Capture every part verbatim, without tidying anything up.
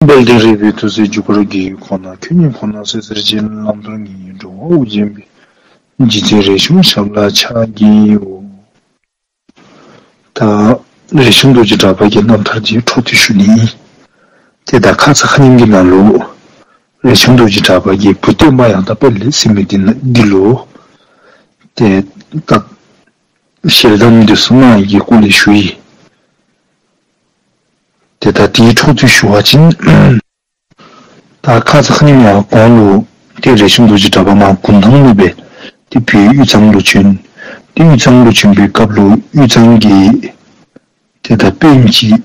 དཔལ་ལྡན་རས་པའི་ཐུགས་སྲས་འཇུག་པར་བགྱི། ཁོ་ན་ཁྱོད་ཉིད་ཁོ་ན་ཟེར་ཟེར་ཅིང་། བླང་དོར་ངེས་འགྲོ་བ་དབུགས་འབྱིན་པའི། རྗེ་བཙུན་རས་ཆུང་ཞབས་ལ་ཕྱག་བགྱིའོ། ད་རས་ཆུང་རྡོ་རྗེ་གྲགས་པ་གི་རྣམ་ཐར་འདི་འཕྲོ་མཐུད་ཞུ་ནི། ཏེ་ད་ཁ་ཙ་ཁ་ཉིནམ་གི་ནང་ལུ་རས་ཆུང་རྡོ་རྗེ་གྲགས་པ་གི་བུ་སྟོན་པ་ཡང་དག་དཔལ་ཟེར་མི་འདི་ན་འདི་ལུ་ཏེ་ད་ཞལ་གདམས་འདི་ཚུ་གནང་ཡི་གི་སྐོར་ལས་ཞུ་ཡི། ཏེ་ད་དེའི་འཕྲོ་མཐུད་ཞུ་བ་ཅིན། ད་ཁ་ཙ་ཁ་ཉིནམ་ཡང་གོང་ལུ་ཏེ་རས་ཆུང་རྡོ་རྗེ་གྲགས་པ་མར་གུང་ཐང་ལུ་སྦེ་ཏེ་བོད་དབུས་གཙང་ལུ་བྱོན། ཏེ་དབུས་གཙང་ལུ་བྱོན་པའི་སྐབས་ལུ་དབུས་གཙང་གི་ཏེ་ད་དཔོན་ཅིག་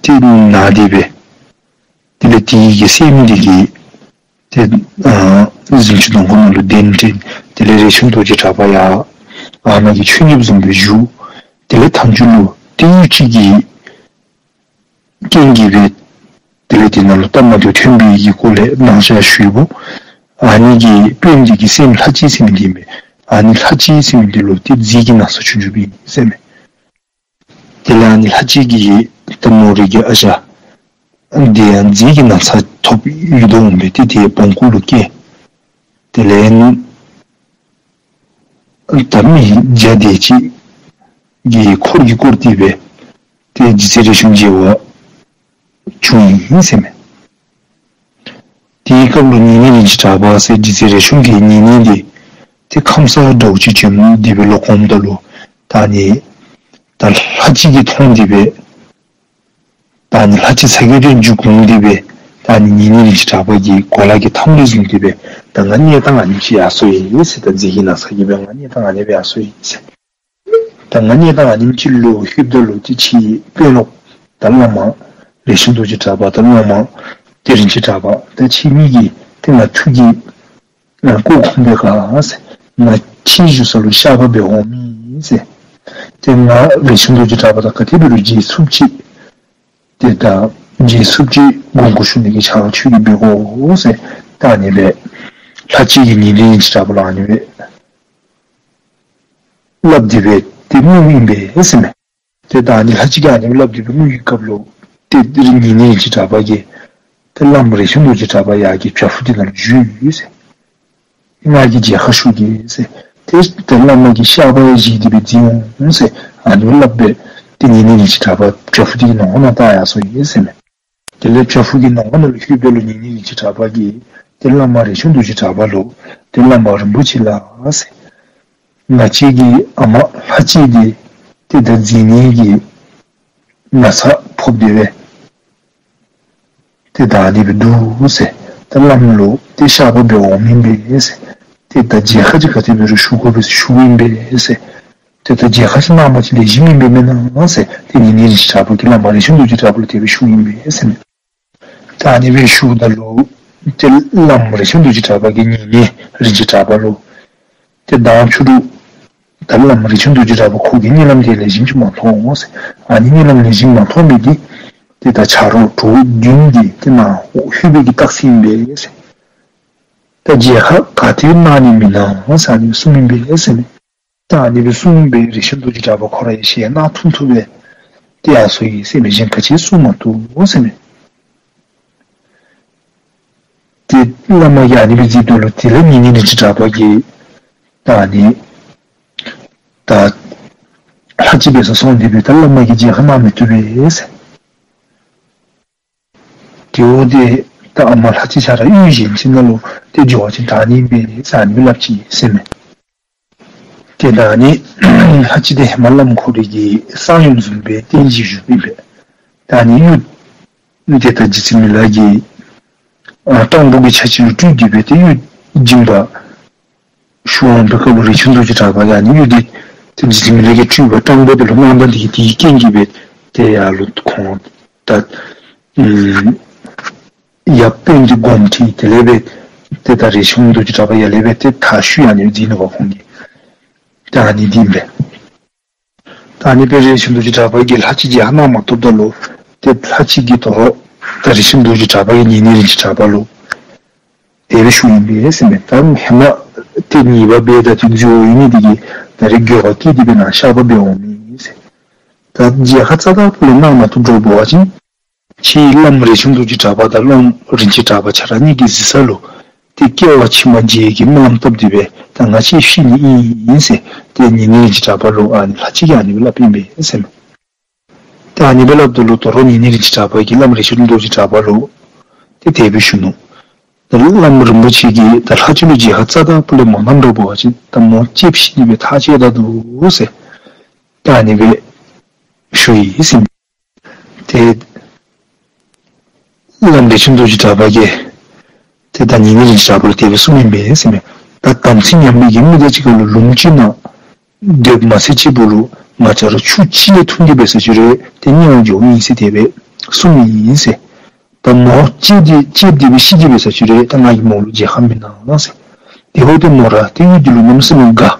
ཏེ་ན་སྟེ་སྦེ། དེ་ལས་དེ་གི་སྲསམོ་འདི་གིས་ཏེ་ཨ་གཟིམ་ཆུང་ནང་ཁོག་ནང་ལུ་གདན་འདྲེན། དེ་ལས་རས་ཆུང་རྡོ་རྗེ་གྲགས་པ་ཡང་ཨ་ནཱ་གི་མཆོད་གནས་བཟུམ་སྦེ་བཞུགས། དེ་ལས་མཐའ་མཇུག་ལུ་ཏེ་ཡུལ་ཅིག་གི་རྐྱེན་གྱིས་སྦེ་དེ་ལས་དེ་ནང་ལུ་སྟབས་མ་བདེཝ་ཐོན་པའི་གི་སྐོར་ལས་ནང་བཞག་ཞུ་ཡི་བོ། ཨ་ནི་གི་དཔོན་འདི་གི་སྲསམོ་ལྷ་གཅིག་ཟེར་མི་འདི་ཨིན་མས། ཨ་ནི་ལྷ་གཅིག་ཟེར་མི་འདི་ལུ་ཏེ་མཛེ་གི་ན་ཚ་བྱུང་བྱུངམ་ཨིན་ཟེར་མས། དེ་ལས་ཨ་ནི་ལྷ་གཅིག་གི་ད་མོ་རའི་གི་ཨ་ཞང་འདི་ཡང་མཛེ་གི་ན་ཚ་ཐོབ་ཡོདཔ་འོང་སྦེ་ཏེ་དེ་བོང་ཀུ་ལུ་སྐྱེས། དེ་ལས་ད་མི་བརྒྱ་དེ་ཅིག་གིས་འཁོར་གྱིས་བསྐོར་ཏེ་སྦེ་ཏེ་རྗེ་བཙུན་རས་ཆུང་མཇལ་བར་བྱོན་ཡི་ཟེར་མས། དེའི་སྐབས་ལུ་ཉེ་གནས་རིན་ཆེན་གྲགས་པ་ཟེར་རྗེ་བཙུན་རས་ཆུང་གི་ཉེ་གནས་འདི་ཏེ་ཁམས་སངས་དྲག་ཅིག་བྱོན་ཏེ་སྦེ་ལོག་འོངམ་ད་ལུ་ད་ཨ་ནི་ད་ལྷ་གཅིག་གིས་མཐོང་སྟེ་སྦེ་ད་ཨ་ནི་ལྷ་གཅིག་ཚ་གྱང་དེ་འཇུག་འོང་སྟེ་སྦེ་ད་ཨ་ནི་ཉེ་གནས་རིན་ཆེན་གྲགས་པ་གི་གོ་ལ་གི་ཐམ་རེ་བཟུང་སྟེ་སྦེ་ད་ང་གནས་སྟངས་ཨ་ནེམ་ཅིག་ཡར་སོང་ཡི་ཟེར། ད་མཛེ་གི་ན་ཚ་གིས་སྦེ་ང་གནས་སྟངས་ཨ་ནེ་སྦེ་ཡར་སོང་ཡི་ཟེར། ད་ང་གནས་སྟངས་ཨ་ནེམ་ཅིག་ལུ་ལྷོདཔ་ད་ལུ་ཏེ་ཁྱེད་དཔོན་སློབ་ད་བླ་མ་རས་ཆུང་རྡོ་རྗེ་གྲགས་པ་ད་བླ་མ་ཏེ་རིན་ཆེན་གྲགས་པ་ད་ཁྱེད་གཉིས་ཀྱིས་ཏེ་ང་ཐུགས་ཀྱི་ཨ་སྐུ་ཁོངས་སྦེ་ག་ཟེར། ང་ཁྱེད་བཞུགས་ས་ལུ་བཤགས་པ་འབད་འོང་མི་ཟེར། ཏེ་ང་རས་ཆུང་རྡོ་རྗེ་གྲགས་པ་དང་ག་དེ་འབད་རུང་མཇལ་ཚུགསཔ་ཅིག་ཏེ་ད་མཇལ་ཚུགསཔ་ཅིག་དགོངས་སྐོར་ཞུ་ནི་གི་ཕྱག་ལཱ་ཁྱོད་ཀྱིས་འབད་དགོ་ཟེར། ད་ཨ་ནི་སྦེ་ལྷ་གཅིག་གིས་ཉེ་གནས་རིན་ཆེན་གྲགས་པ་ལུ་ཨ་ནི་སྦེ་སླབ་སྟེ་སྦེ་ཏེ་བསྔོཝ་ཨིན་པས་ཟེར་མས། ཏེ་ད་ཨ་ནི་ལྷ་གཅིག་གིས་ཨ་ནི་སྦེ་སླབ་སྟེ་སྦེ་བསྔོ་བའི་སྐབས་ལུ་ཏེ་ཉེ་གནས་རིན་ཆེན་གྲགས་པ་གིས་ཏེ་བླམ་རས་ཆུང་རྡོ་རྗེ་གྲགས་པ་ཡར་གྱི་བྱག་ཕུག་དེ་ནང་ལུ་བཞུགས་ཡོད་ཟེར། ང་གིས་མཇལ་ཁ་ཞུ་གེ་ཟེར། ཏེ་ཏེ་བླ་མ་གིས་བཤགས་པ་བཞེས་ཏེ་སྦེ་མཛད་འོང་ཟེར་ཨ་ནི་སྦེ་སླབ་སྦེ་ཏེ་ཉེ་གནས་རིན་ཆེན་གྲགས་པ་བྱག་ཕུག་དེ་གི་ནང་ཁོག་ནང་ལྟ་ཡར་སོང་ཡི་ཟེར་མས། དེ་ལས་བྱག་ཕུག་གི་ནང་ཁོག་ནང་ལུ་ལྷོདཔ་ད་ལུ་ཉེ་གནས་རིན་ཆེན་གྲགས་པ་གིས་ཏེ་བླ་མ་རས་ཆུང་རྡོ་རྗེ་གྲགས་པ་ལུ་ཏེ་བླ་མ་རིན་པོ་ཆེ་ལགས་ཟེར། ང་བཅས་ཀྱི་ཨ་མ་ལྷ་གཅིག་འདི་ཏེ་ད་མཛེ་ནད་ཀྱི་ན་ཚ་ཕོག་སྟེ་སྦེ་ཏེ་ད་ཨ་ནི་སྦེ་འདུག་ཟེར། ད་བླམ་ལུ་ཏེ་བཤགས་པ་འབད་འོང་མི་ཨིན་པས་ཟེར། ཏེ་ད་མཇལ་ཁ་ཅིག་ག་དེ་འབད་རུང་ཞུ་དགོ་པས་ཟེར་ཞུཝ་ཨིན་པས་ཟེར། ཏེ་ད་མཇལ་ཁ་ཅིག་གནང་བ་ཅིན་ལེགས་ཤོམ་ཨིན་པས་མེན་ན་ཟེར། ཏེ་ཉེ་གནས་རིན་ཆེན་གྲགས་པ་གིས་བླ་མ་རས་ཆུང་རྡོ་རྗེ་གྲགས་པ་ལུ་དེ་སྦེ་ཞུཝ་ཨིན་པས་ཟེར་མས། ད་ཨ་ནི་སྦེ་ཞུཝ་ད་ལུ་ཏེ་བླམ་རས་ཆུང་རྡོ་རྗེ་གྲགས་པ་གིས་ཉེ་གནས་རིན་ཆེན་གྲགས་པ་ལུ་ཏེ་མདང་ཕྱི་རུ་ད་བླམ་རས་ཆུང་རྡོ་རྗེ་གྲགས་པ་ཁོ་གིས་གཉིད་ལམ་དེ་ལེགས་ཤོམ་ཅིག་མ་མཐོང་ཟེར། ཨ་ནི་གཉིད་ལམ་ལེགས་ཤོམ་མ་མཐོང་མི་འདི་ཏེ་ད་ཆ་རོགས་གྲོགས་བདུན་གྱིས་ཏེ་ནཱ་ལྷོད་པའི་གི་རྟགས་མཚན་ཨིན་པས་ཟེར། ད་མཇལ་ཁ་ག་ཏེ་གནང་ནི་མེན་ན་ཟེར་ཨ་ནི་གསུངམ་ཨིན་པས་ཟེར་མས། ད་ཨ་ནི་སྦེ་གསུངས་པས། རས་ཆུང་རྡོ་རྗེ་གྲགས་པ་ཁོ་ར་ཡང་ཞེད་སྣང་ཐུམ་ཐུམ་སྦེ་ཏེ་ཡར་སོང་ཡི་ཟེར་མས། གཞན་ག་ཅི་གསུང་མ་བཏུབ་ཟེར་མས། ཏེ་བླ་མ་གིས་ཨ་ནི་སྦེ་གཟིགསཔ་ད་ལུ་དེ་ལས་ཉེ་གནས་རིན་ཆེན་གྲགས་པ་གིས་ད་ཨ་ནི་ད་ལྷ་གཅིག་འབད་སར་སོང་སྟེ་སྦེ་ད་བླ་མ་གིས་མཇལ་ཁ་གནང་མི་བཏུབ་པས་ཟེར། དེ་འོང་སྟེ་ད་ཨ་མ་ལྷ་གཅིག་ཁྱོད་ར་གཡུས་གཞན་ཅིག་ནང་ལུ་ཏེ་འགྱོ་བ་ཅིན་དྲག་ནི་ཨིན་པས་ཟེར་ཨ་ནི་སྦེ་སླབ་ཅི་ཟེར་མས། ཏེ་ད་ཨ་ནི་ལྷ་གཅིག་འདི་ཧེ་མ་བླམ་ཁོ་རའི་གི་གསང་ཡུམ་བཟུམ་སྦེ་བསྟེན་ཅི་བཞུགསཔ་ཨིན་པས། ད་ཨ་ནི་གཡུས་འདི་ད་རྗེ་བཙུན་མི་ལ་གིས་ཨ་སྤྲང་པོ་གི་ཆ་ཅིག་ལུ་སྤྲུལ་ཏེ་སྦེ་ཏེ་གཡུས་སྦྱིན་པ་ཞུ་འོང་པའི་སྐབས་ལུ་རས་ཆུང་རྡོ་རྗེ་གྲགས་པ་ཡང་ཨ་ནི་གཡུས་འདི་ཏེ་རྗེ་བཙུན་མི་ལ་གིས་སྤྲུལ་པ་སྤྲང་པོ་འདི་ལུ་མངའ་བདག་འདི་གིས་དེའི་རྐྱེན་གྱིས་སྦེ་ཏེ་ཡར་ལུ་ཁོང་ད་ཨམ་ཡབ་དཔོན་གྱི་དགོངས་ཁྲེལ་དེ་ལས་སྦེ་ཏེ་ད་རས་ཆུང་རྡོ་རྗེ་གྲགས་པ་ཡར་ལས་སྦེ་ཏེ་མཐའ་བཤུད་ཨ་ནི་སྦེ་མཛད་ནུག་པ་ཁོང་གིས། ད་ཨ་ནི་འདི་ཨིན་པས། ད་ཨ་ནི་སྦེ་རས་ཆུང་རྡོ་རྗེ་གྲགས་པ་གིས་ལྷ་གཅིག་མཇལ་ཁ་གནང་མ་བཏུབ་ད་ལུ་ཏེ་ལྷ་གཅིག་གིས་ད་ད་རས་ཆུང་རྡོ་རྗེ་གྲགས་པ་གིས་ཉེ་གནས་རིན་ཆེན་གྲགས་པ་ལུ་དེ་སྦེ་ཞུཝ་ཨིན་པས་ཟེར་མས། ད་ཧེ་མ་ཏེ་ཉེས་པ་འབད་ད་ཏེ་འཛོལ་ཡོད་ནི་འདི་གིས་ད་རེས་འགྱོད་པ་སྐྱེས་ཏེ་སྦེ་ནཱ་བཤགས་པ་འབད་འོང་མི་ཟེར། ད་མཇལ་ཁ་རྩ་དང་པོ་ལས་གནང་མ་བཏུབ་འགྱོ་བ་ཅིན་ ཁྱེད་བླམ་རས་ཆུང་རྡོ་རྗེ་གྲགས་པ་དང་བླམ་རིན་ཆེན་གྲགས་པ་ཁྱེད་ར་གཉིས་ཀྱི་གཟིགས་ས་ལུ་ཏེ་སྐྱེ་བ་ཕྱི་མ་མཇལ་གྱི་སྨོན་ལམ་བཏབ་སྟེ་སྦེ་ད་ང་ཁྱེད་ཤི་ནི་ཨིན་ཟེར། ཏེ་ཉེ་གནས་རིན་ཆེན་གྲགས་པ་ལུ་ཨ་ནི་ལྷ་ཅིག་གིས་ཨ་ནི་སྦེ་སླབ་ཨིན་པས་ཟེར་མས། ཏེ་ཨ་ནི་སྦེ་སླབ་ད་ལུ་དོ་རུང་ཉེ་གནས་རིན་ཆེན་གྲགས་པ་གིས་བླམ་རས་ཆུང་རྡོ་རྗེ་གྲགས་པ་ལུ་ཏེ་དེ་སྦེ་ཞུ་ནུག། ད་བླམ་རིན་པོ་ཆེ་གིས་ད་ལྷ་ཅིག་ལུ་རྗེས་ཁ་རྩ་དང་སྤུ་ལས་མ་གནངམ་འདྲཝ་འབད་བ་ཅིན་ད་མོ་ལྕེབ་ཤི་ནི་སྦེ་ཐག་བཅད་ད་འདུག་ཟེར། ཏེ་ཨ་ནི་སྦེ་ཞུ་ཡི་ཟེར་མས། ཏེ་བླམ་རས་ཆུང་རྡོ་རྗེ་གྲགས་པ་གིས་ཏེ་ད་ཉེ་གནས་རིན་ཆེན་གྲགས་པ་ལུ་དེ་སྦེ་གསུངམ་ཨིན་པས་ཟེར་མས། ད་དམ་ཚིག་ཉམས་པའི་གི་མི་དང་གཅིག་ཁར་ལུ་ལུངམ་ཅིག་ནང་སྡོདཔ་མ་ཚད་གཅིག་པོ་ལུ་ང་བཅས་ར་ཆུ་གཅིག་ལས་འཐུང་སྟེ་འབད་ས་ཅིག་རུང་ཏེ་དམྱལ་བར་འགྱོཝ་ཨིན་ཟེར་དེ་སྦེ་གསུངམ་ཨིན་ཟེར། ད་མོ་ལྕེབ་སྟེ་ལྕེབ་སྟེ་སྦེ་ཤི་སྟེ་འབད་ས་ཅིག་རུང་ད་ང་གིས་མོ་ལུ་རྗེས་ཁ་མི་གནང་ཟེར། དེ་འབདཝ་ད་མོ་ར་ཏེ་གཡུས་འདི་ལུ་གནམ་མེད་ས་མེད་དགའ།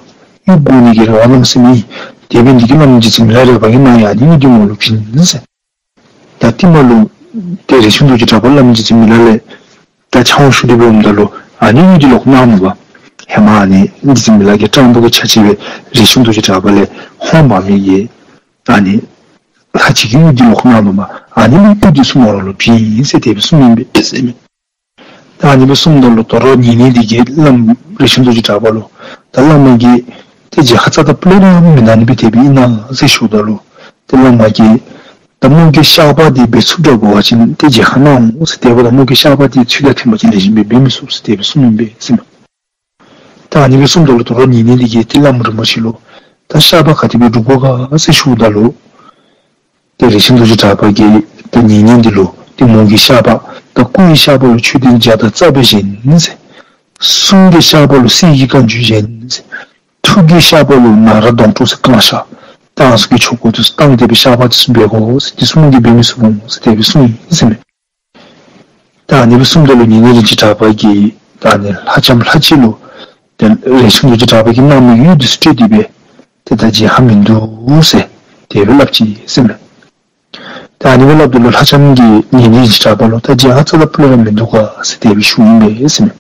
གཡུས་དགོ་ནི་གི་རེ་བ་གནམ་མེད་ས་མེད་ཨིན། དེ་འབད་ནི་འདི་གིས་བླམ་རྗེ་བཙུན་མི་ལ་རས་པ་གིས་གནང་ཡང་ཨ་ནི་གཡུས་འདི་མོ་ལུ་བྱིན་ཟེར། ད་ཏེ་མོ་ལུ་ཏེ་རས་ཆུང་རྡོ་རྗེ་གྲགས་པ་བླམ་རྗེ་བཙུན་མི་ལ་ལས་ད་ཕྱག་དབང་ཞུ་སྟེ་འབདཝ་ད་ལུ་ཨ་ནི་གཡུས་འདི་ལོག་གནང་ནུག་པ། ཧེ་མ་ཨ་ནི་རྗེ་བཙུན་མི་ལ་གིས་སྤྲང་པོ་གི་ཆ་བྱས་སྦེ་རས་ཆུང་རྡོ་རྗེ་གྲགས་པ་ལས་ཧོངས་འབག་མི་གི་ཨ་ནི་ལྷ་ཅིག་གིས་གཡུས་འདི་ལོག་གནང་ནུག་པ། ཨ་ནི་གཡུས་འདི་ཚུ་མོ་ར་ལུ་བྱིན་ཟེར་དེ་སྦེ་གསུངམ་ཨིན་པས་ཟེར་མས། ད་ཨ་ནི་སྦེ་གསུངམ་ད་ལུ་དོ་རུང་ཉེ་གནས་འདི་གིས་བླམ་རས་ཆུང་རྡོ་རྗེ་གྲགས་པ་ལུ་ད་བླ་མ་གིས་ཏེ་རྗེས་ཁ་རྩ་དང་སྤུ་ལས་ར་མི་གནང་ནི་སྦེ་དེ་སྦེ་ཨིན་ན་ཟེར་ཞུཝ་ད་ལུ་ཏེ་བླ་མ་གིས་ད་མོ་གི་བཤགས་པ་འདི་འབད་ཚུགསཔ་འདྲཝ་འབད་བ་ཅིན་ཏེ་རྗེས་ཁ་གནང་འོང་ཟེར། དེ་འབདཝ་ད་མོ་གི་བཤགས་པ་འདི་ཚུལ་དང་མཐུནམ་ཅིག་ལེགས་ཤོམ་སྦེ་འབད་མི་ཚུགས་ཟེར་དེ་སྦེ་གསུངམ་ཨིན་པས་ཟེར་མས། ད་ཨ་ནི་སྦེ་གསུངམ་ད་ལུ་དོ་རུང་ཉེ་གནས་འདི་གིས་ཏེ་བླམ་རིན་པོ་ཆེ་ལུ་ད་བཤགས་པ་ག་དེ་སྦེ་སྒྲུབ་དགོ་ག་ཟེར་ཞུཝ་ད་ལུ་ཏེ་རས་ཆུང་རྡོ་རྗེ་གྲགས་པ་གིས་ད་ཉེ་གནས་འདི་ལུ་ཏེ་མོ་གི་བཤགས་པ་ད་སྐུ་ཡི་བཤགས་པ་ལུ་མཆོད་རྟེན་བརྒྱ་དང་རྩ་སྦེ་བཞེངས་ཟེར། གསུང་གི་བཤགས་པ་ལུ་གསེར་གྱི་བཀའ་འགྱུར་བཞེངས་ཟེར། ཐུགས་ཀྱི་བཤགས་པ་ལུ་ནཱ་རོ་དོང་སྤྲུགས་ཟེར་བསྐང་བཤགས་བསྐང་གསོ་གི་ཆོ་ག་འདི་ཚུ་བཏང་སྟེ་སྦེ་བཤགས་པ་འདི་ཚུ་འབད་དགོ་ཟེར། འདི་ཚུ་མོ་གིས་འབད་མི་ཚུགས་འོང་ཟེར་དེ་སྦེ་གསུངས་ཡི་ཟེར་མས། ད་ཨ་ནི་སྦེ་གསུངམ་ད་ལུ་ཉེ་གནས་རིན་ཆེན་གྲགས་པ་གིས་ད་ཨ་ནི་ལྷ་ལྕམ་ལྷ་ཅིག་ལུ་ཏེ་རས་ཆུང་རྡོ་རྗེ་གྲགས་པ་གིས་གནང་མི་གཡུ་འདི་ཚུ་སྤྲོད་དེ་སྦེ་ཏེ་ད་རྗེས་ཁ་མིན་འདུག་ཟེར་དེ་སྦེ་སླབ་ཅི་ཟེར་མས། ད་ཨ་ནི་སྦེ་སླབ་ད་ལུ་ལྷ་ལྕམ་གྱིས་ཉེ་གནས་རིན་ཆེན་གྲགས་པ་ལུ་ད་རྗེས་ཁ་རྩ་དང་སྤུ་ལས་ར་མིན་འདུག་ག་ཟེར་དེ་སྦེ་ཞུཝ་ཨིན་པས་ཟེར་མས།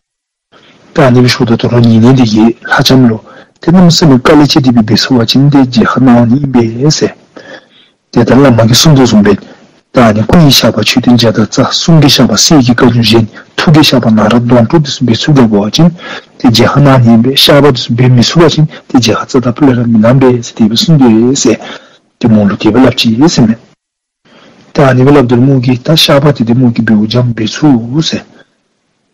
ད་ཨ་ནི་སྦེ་ཞུཝ་ད་དོ་རུང་ཉེ་གནས་འདི་གིས་ལྷ་ལྕམ་ལུ་ཏེ་གནམ་མེད་ས་མེད་དཀའ་ལས་སྤྱད་དེ་སྦེ་འབད་ཚུགས་པ་ཅིན་ཏེ་རྗེས་ཁ་གནང་ནི་ཨིན་པས་ཟེར། ཏེ་ད་བླ་མ་གིས་གསུངས་དོ་བཟུམ་སྦེ་ད་ཨ་ནི་སྐུ་ཡི་བཤགས་པ་མཆོད་རྟེན་བརྒྱ་དང་རྩ། གསུང་གི་བཤགས་པ་གསེར་གྱི་བཀའ་འགྱུར་བཞེངས། ཐུགས་ཀྱི་བཤགས་པ་ནཱ་རོ་དོང་སྤྲུགས་འདི་ཚུ་འབད་ཚུགསཔ་འདྲཝ་འབད་བ་ཅིན་ཏེ་རྗེས་ཁ་གནང་ནི་ཨིན་པས། བཤགས་པ་འདི་ཚུ་འབད་མི་ཚུགས་པ་ཅིན་ཏེ་རྗེས་ཁ་རྩ་དང་སྤུ་ལས་ར་མི་གནང་པས་ཟེར་དེ་སྦེ་གསུངས་ཏེ་ཟེར་ཏེ་མོ་ལུ་དེ་སྦེ་སླབ་ཅི་ཟེར་མས། ད་ཨ་ནི་སྦེ་སླབ་ད་ལུ་མོ་གིས་ད་བཤགས་པ་འདི་ཏེ་མོ་གིས་འབདཝ་འཇམ་འབད་ཚུགས་ཟེར།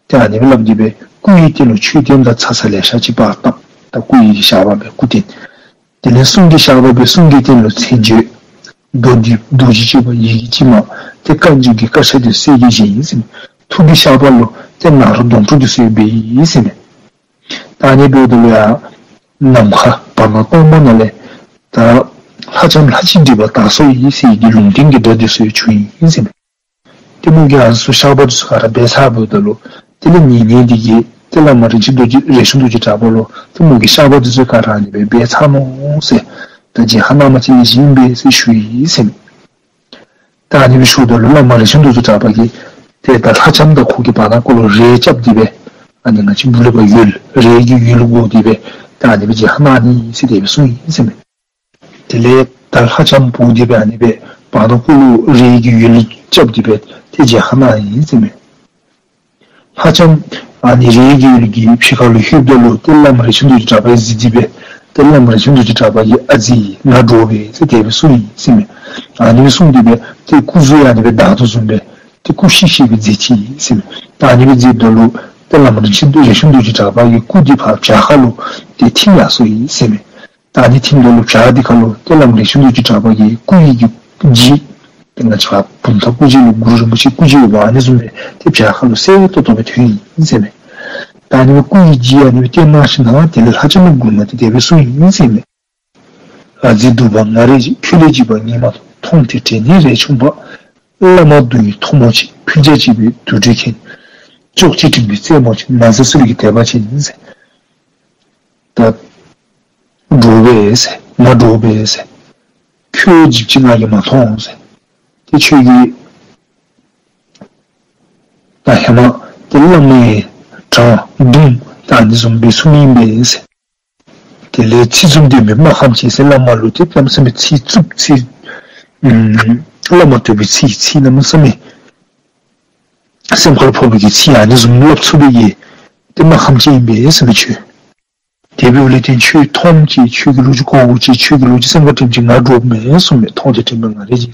ད་ཨ་ནི་སྦེ་སླབ་སྟེ་སྦེ་སྐུ་ཡི་རྟེན་ལུ་མཆོད་རྟེན་དང་ཚ་ཚ་ལེ་ཤ་ཅིག་ཕར་བཏབ། ད་སྐུ་ཡི་བཤགས་པ་སྦེ་སྐུ་རྟེན། དེ་ལས་གསུང་གི་བཤགས་པ་སྦེ་གསུང་གི་རྟེན་ལུ་མཚན་བརྗོད། རྡོ་རྗེ་རྡོ་རྗེ་གཅིག་པ་ཡི་གེ་གཅིག་མ་ཏེ་བཀའ་འགྱུར་གྱི་བཀའ་ཤག་འདི་གསེར་གྱི་བཞེངས་ཡི་ཟེར་མས། ཐུགས་ཀྱི་བཤགས་པ་ལུ་ཏེ་ནཱ་རོ་དོང་སྤྲུགས་འདི་ཚུ་འབད་ཡི་ཟེར་མས། ད་ཨ་ནི་འབདཝ་ད་ལུ་ཡང་ནམ་མཁའ་བར་ན་སྟོང་པ་ནང་ལས་ད་ལྷ་ལྕམ་ལྷ་ཅིག་འདི་འབདཝ་དར་སོ་ཡི་ཟེར་གྱི་ལུང་བསྟན་གྱི་སྒྲ་འདི་ཚུ་ཡང་བྱུང་ཡི་ཟེར་མས། ཏེ་མོ་གིས་ཨ་ནི་ཚུ་བཤགས་པ་འདི་ཚུ་ག་ར་འབད་ཚར་བའི་ད་ལུ་དེ་ལས་ཉེ་གནས་འདི་གིས་ཏེ་བླ་མ་རིན་ཆེན་རྡོ་རྗེ་རས་ཆུང་རྡོ་རྗེ་གྲགས་པ་ལུ་ཏེ་མོ་གི་བཤགས་པ་འདི་ཚུ་ག་ར་ཨ་ནི་སྦེ་འབད་ཚར་ནུག་ཟེར། ད་རྗེས་ཁ་གནངམ་ཅིག་ལེགས་ཤོམ་ཨིན་པས་ཟེར་ཞུ་ཡི་ཟེར་མས། ད་ཨ་ནི་སྦེ་ཞུཝ་ད་ལུ་བླ་མ་རིན་ཆེན་རྡོ་རྗེ་གྲགས་པ་གིས་ཏེ་ད་ལྷ་ལྕམ་དང་ཁོ་གི་བར་ན་ཁོ་ལུ་རས་རྐྱབ་སྟེ་སྦེ་ཨ་ནི་ང་བཅས་འབུ་ལེབ་པ་ཡོལ་རས་ཀྱི་ཡོལ་བསྒོར་ཏེ་སྦེ་ད་ཨ་ནི་སྦེ་རྗེས་ཁ་གནང་ནི་ཟེར་དེ་སྦེ་གསུངས་ཡི་ཟེར་མས། དེ་ལས་ད་ལྷ་ལྕམ་བུ་འདི་སྦེ་ཨ་ནི་སྦེ་བར་ན་ཁོ་ལུ་རས་ཀྱི་ཡོལ་རྐྱབ་སྟེ་སྦེ་ཏེ་རྗེས་ཁ་གནང་ཡི་ཟེར་མས། ལྷ་ལྕམ་ཨ་ནི་རས་ཀྱི་ཡོལ་གྱི་ཕྱི་ཁ་ལུ་ལྷོདཔ་ད་ལུ་ཏེ་བླ་མ་རིན་ཆེན་རྡོ་རྗེ་གྲགས་པ་གིས་གཟིགས་ཏེ་སྦེ་ཏེ་བླ་མ་རིན་ཆེན་རྡོ་རྗེ་གྲགས་པ་གིས་ཨ་ཙི་ང་འདྲོག་པས་ཟེར་དེ་སྦེ་གསུངས་ཡི་ཟེར་མས། ཨ་ནི་སྦེ་གསུངས་ཏེ་སྦེ་ཏེ་སྐུ་གཟུགས་ཡང་ཨ་ནི་སྦེ་བདའ་དོ་བཟུམ་སྦེ་ཏེ་སྐུ་གཤིག་གཤིག་སྦེ་མཛད་ཅི་ཟེར་མས། ད་ཨ་ནི་སྦེ་མཛདཔ་ད་ལུ་ཏེ་བླ་མ་རིན་ཆེན་རྡོ་རིན་ཆེན་རྡོ་རྗེ་གྲགས་པ་གི་སྐུ་འདི་ཕར་བྱག་ཁ་ལུ་ཏེ་ཐིམ་ཡར་སོ་ཡི་ཟེར་མས། ད་ཨ་ནི་ཐིམ་ད་ལུ་བྱག་འདི་ཁ་ལུ་ཏེ་བླ་མ་རིན་ཆེན་རྡོ་རྗེ་གྲགས་པ་གི་སྐུ་ཡི་གི་ལྗིད་ཏེ་ང་བཅས་བུམ་ཐང་སྐུ་ལྗིད་ལུ་གུ་རུ་རིན་པོ་ཆེ་སྐུ་ལྗིད་ཡོདཔ་ཨ་ནི་བཟུམ་སྦེ་ཏེ་བྱག་ཁ་ལུ་གསལ་ཏོག་ཏོ་སྦེ་ཐོན་ཡི་ཟེར་མས། ད་ཨ་ནི་སྦེ་སྐུ་ཡི་ལྗིད་ཨ་ནི་སྦེ་བསྟན་གནང་ཞིནམ་དེ་ལས་ལྷ་ལྕམ་མགུར་མ་འདི་དེ་སྦེ་གསུངས་ཡི་ཟེར་མས། ཨ་ཙི་སྡུག་པ་ང་རེ་ཁྱོད་ལས་འཇིགས་པ་ངས་མ་མཐོང་། མཐོང་དེ་དྲན་ནས་རས་ཆུང་པ། བླ་མ་སྡུག་བསྔལ་ཐོག་མོ་ཅིག། ཕུལ་བྱ་གཅིག་པའི་དུར་ཁྲོད་ཁེངས། ཅོག་ཅེ་སྤྲིན་པའི་རྩེ་མོ་ཅན། ན་བཟའ་གསེར་གྱི་དད་པ་ཅན། ད་འདྲོག་པས་ཟེར། ང་འདྲོག་པས་ཟེར། ཁྱོད་འཇིགས་པ་ཅིག་ང་གིས་མ་མཐོང་ཟེར། ཏེ་ཁྱོད་ཀྱིས་ད་ཧེ་མ་ཏེ་བླ་མའི་དྲང་བརྡུང་ད་ཨ་ནི་བཟུམ་འབད་ཚུགས་མི་ཨིན་པས་ཟེར། དེ་ལས་ཚིག་རྩུབ་འདོན་མི་སྨར་ཁམས་ཅན་ཟེར། བླ་མ་ལུ་ཏེ་གནམ་མེད་ས་མེད་ཚིག་རྩུབ་ཚིག་ཨམ་བླ་མ་དོགས་པའི་ཚིག་ཚིག་གནམ་མེད་ས་མེད་ སེམས་ཁར་ཕོག་པའི་གི་ཚིག་ཨ་ནི་བཟུམ་སླབ་ཚུགས་པའི་གི་ཏེ་སྨར་ཁམས་ཅིག་ཨིན་པས་ཟེར་མས་ཁྱོད། དེ་འབདཝ་ལས་བརྟེན་ཁྱོད་མཐོངམ་ཅིག་ཁྱོད་ཀྱི་ལོ་རྒྱུས་གོ་དགོཔ་ཅིག་ཁྱོད་ཀྱི་ལོ་རྒྱུས་སེམས་ཁར་དྲནམ་ཅིག་ང་འདྲོགཔ་མས་གསུངས་མས། མཐོང་སྟེ་དྲན་པས་ང་རེ་ཅིག།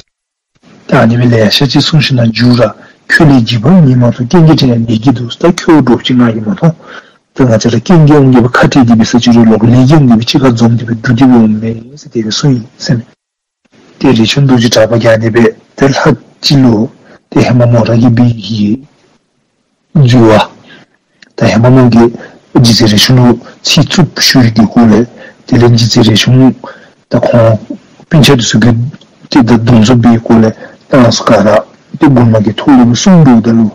ད་ཨ་ནི་སྦེ་ལེ་ཤ་ཅིག་གསུངས་ཞིནམ་ལས་མཇུག་ར་ཁྱོད་ལས་བྱིས་པ་ངས་མ་མཐོང་། རྐྱེན་གྱིས་དྲན་ཡང་ལས་ཀྱིས་འདུག། ད་ཁྱོད་འདྲོགཔ་ཅིག་ང་གིས་མ་མཐོང་། ད་ང་བཅས་ར་རྐྱེན་གྱིས་འོང་གི་སྦེ་ཁ་བྲལ་ཏེ་སྦེ་ས་ཅིག་རུང་ལོག་ལས་ཀྱིས་འོང་གི་སྦེ་གཅིག་ཁར་འཛོམས་ཏེ་སྦེ་འདུ་སྟེ་སྦེ་འོངམ་མས་ཟེར་དེ་སྦེ་གསུངས་ཡི་ཟེར་མས། ཏེ་རས་ཆུང་རྡོ་རྗེ་གྲགས་པ་གིས་ཨ་ནི་སྦེ་ཏེ་ལྷ་ཅིག་ལུ་ཏེ་ཧེ་མ་མོ་ར་གིས་འབད་བའི་གི་འཛོལ་བ། ད་ཧེ་མ་མོ་གིས་རྗེ་བཙུན་རས་ཆུང་ལུ་ཚིག་རྩུབ་ཞུ་བའི་གི་སྐོར་ལས་དེ་ལས་རྗེ་བཙུན་རས་ཆུང་ད་ཁོང་སྤུན་ཆ་འདི་ཚུ་གིས་ཏེ་ད་རྡུང་འཚོབ་པའི་སྐོར་ལས་ད་ཨ་ནི་ཚུ་ག་ར་ཏེ་མགུར་མ་གི་ཐོག་ལུ་སྦེ་གསུངས་འདུག། ད་ལུ་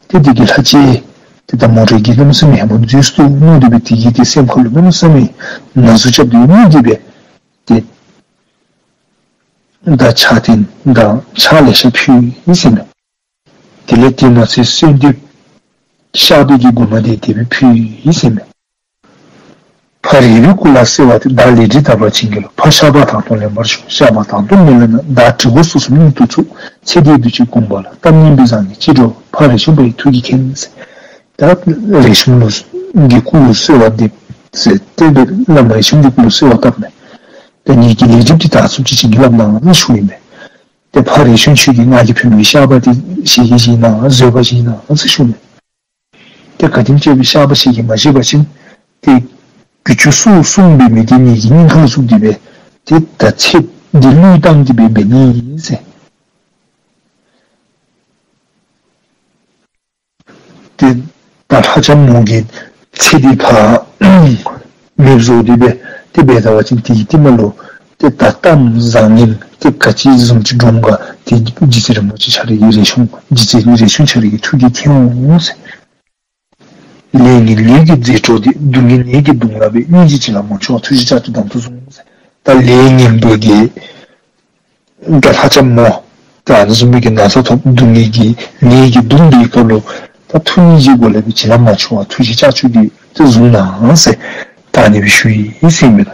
ཏེ་དེ་གི་ལྷ་ཅིག་ཏེ་ད་མོ་ར་གིས་གནམ་མེད་ས་མེད་ཧེ་མ་འཛོལ་སོ་ནུག། དེ་སྦེ་དེ་གིས་ཏེ་སེམས་ཁ་ལུ་གནམ་མེད་ས་མེད་ན་ཟུག་རྐྱབ་སྟེ་གཉིད་དེ་སྦེ་ཏེ་ད་ཕྱག་རྟེན་དང་ཕྱག་ལེ་ཤ་ཕུལ་ཡི་ཟེར་མས། དེ་ལས་དེ་མ་ཚད་གསོལ་འདེབས་བཤགས་པའི་གི་མགུར་མ་དེ་དེ་སྦེ་ཕུལ་ཡི་ཟེར་མས། ཕ་རོལ་པོའི་སྐུ་ལ་གསོལ་བ་འདེབས། བདག་ལས་འབྲས་དག་པར་བྱིན་གྱིས་རློབས། ཕ་བཤགས་པ་དང་དུ་ལེན་པར་ཤོག། བཤགས་པ་དང་དུ་མི་ལེན་ན། བདག་གྲི་གུག་སོ་གསུམ་སྙིང་དུ་བཙུགས། ཚེ་འདིའི་སྡུག་བྱས་གོམས་པ་ལ། གཏམ་སྙན་པའི་ཟང་ངེ་ཅི་འགྲོགས། ཕ་རས་ཆུང་པ་ཡི་ཐུགས་ཀྱིས་མཁྱེན་ཟེར། ད་རས་ཆུང་ལུ་གི་སྐུ་ལུ་གསོལ་བ་འདེབས་ཟེར་དེ་སྦེ་བླམ་རས་ཆུང་གི་སྐུ་ལུ་གསོལ་བ་བཏབ་མས། ད་ངེ་གི་ལས་སྒྲིབ་འདི་དག་ཚུགསཔ་ཅིག་བྱིན་གྱིས་བརླབས་གནང་ཟེར་ཞུ་ཡི་མས། ཏེ་ཕ་རས་ཆུང་ཁྱོད་ཀྱིས་ང་གིས་ཕུལ་མི་གི་བཤགས་པ་དེ་བཞེས་ཀྱི་བཞེས་གནང་། བཟོད་པ་བཞེས་གནང་ཟེར་ཞུ་མས། ཏེ་ག་དེམ་ཅིག་སྦེ་བཤགས་པ་བཞེས་ཀྱི་མ་བཞེས་པ་ཅིན་ཏེ་རྒྱུ་ཅུང་སུ་གསུངས་པའི་མི་དེ་ངེ་གི་སྙིང་ཁར་ལུ་བཙུགས་ཏེ་སྦེ་ཏེ་ད་ཚེ་འདི་བློས་བཏང་སྟེ་སྦེ་འབད་ནི་ཟེར། ཏེ་ད་ལྷ་ལྕམ་མོ་གིས་ཚེ་འདི་ཕར་མེདཔ་བཟོ་སྟེ་སྦེ་ཏེ་འབད་ད་པ་ཅིན་དེ་གི་རྟིང་མ་ལུ་ཏེ་ད་གཏམ་བཟང་ངན་ཏེ་ག་ཅི་བཟུམ་ཅིག་འགྲོ་འོང་ག་ཏེ་རྗེ་བཙུན་རིན་པོ་ཆེ་ཁྱོད་རའི་གི་རས་ཆུང་རྗེ་བཙུན་རས་ཆུང་ཁྱོད་རའི་གི་ཐུགས་ཀྱིས་མཁྱེན་འོང་ཟེར། ལས་ངན་ལུས་ཀྱི་རྫས་སྲོག་འདི། སྡུག་བསྔལ་ནད་ཀྱི་གདུང་ལ་སྦེ། སྙིང་རྗེ་བྱིན་རླབས་མ་ཆུང་བ། ཐུགས་རྗེ་ལྕགས་ཀྱུས་དམ་དུ་བཟུང་། ད་ལས་ངན་པ་གི་ད་ལྷ་ལྕམ་མོ་ད་ཨ་ནི་བཟུམ་མའི་གི་ན་ཚ་ཐོབ་སྡུག་བསྔལ་གྱི་ནད་ཀྱིས་གདུང་པའི་སྐབས་ལུ་ད་ཐུགས་སྙིང་རྗེའི་སྒོ་ལས་སྦེ་བྱིན་རླབས་མ་ཆུང་བ་ཐུགས་རྗེ་ལྕགས་ཀྱུ་གིས་ཏེ་བཟུང་གནང་ཟེར། ད་ཨ་ནི་སྦེ་ཞུ་ཡི་ཟེར་མས་ད།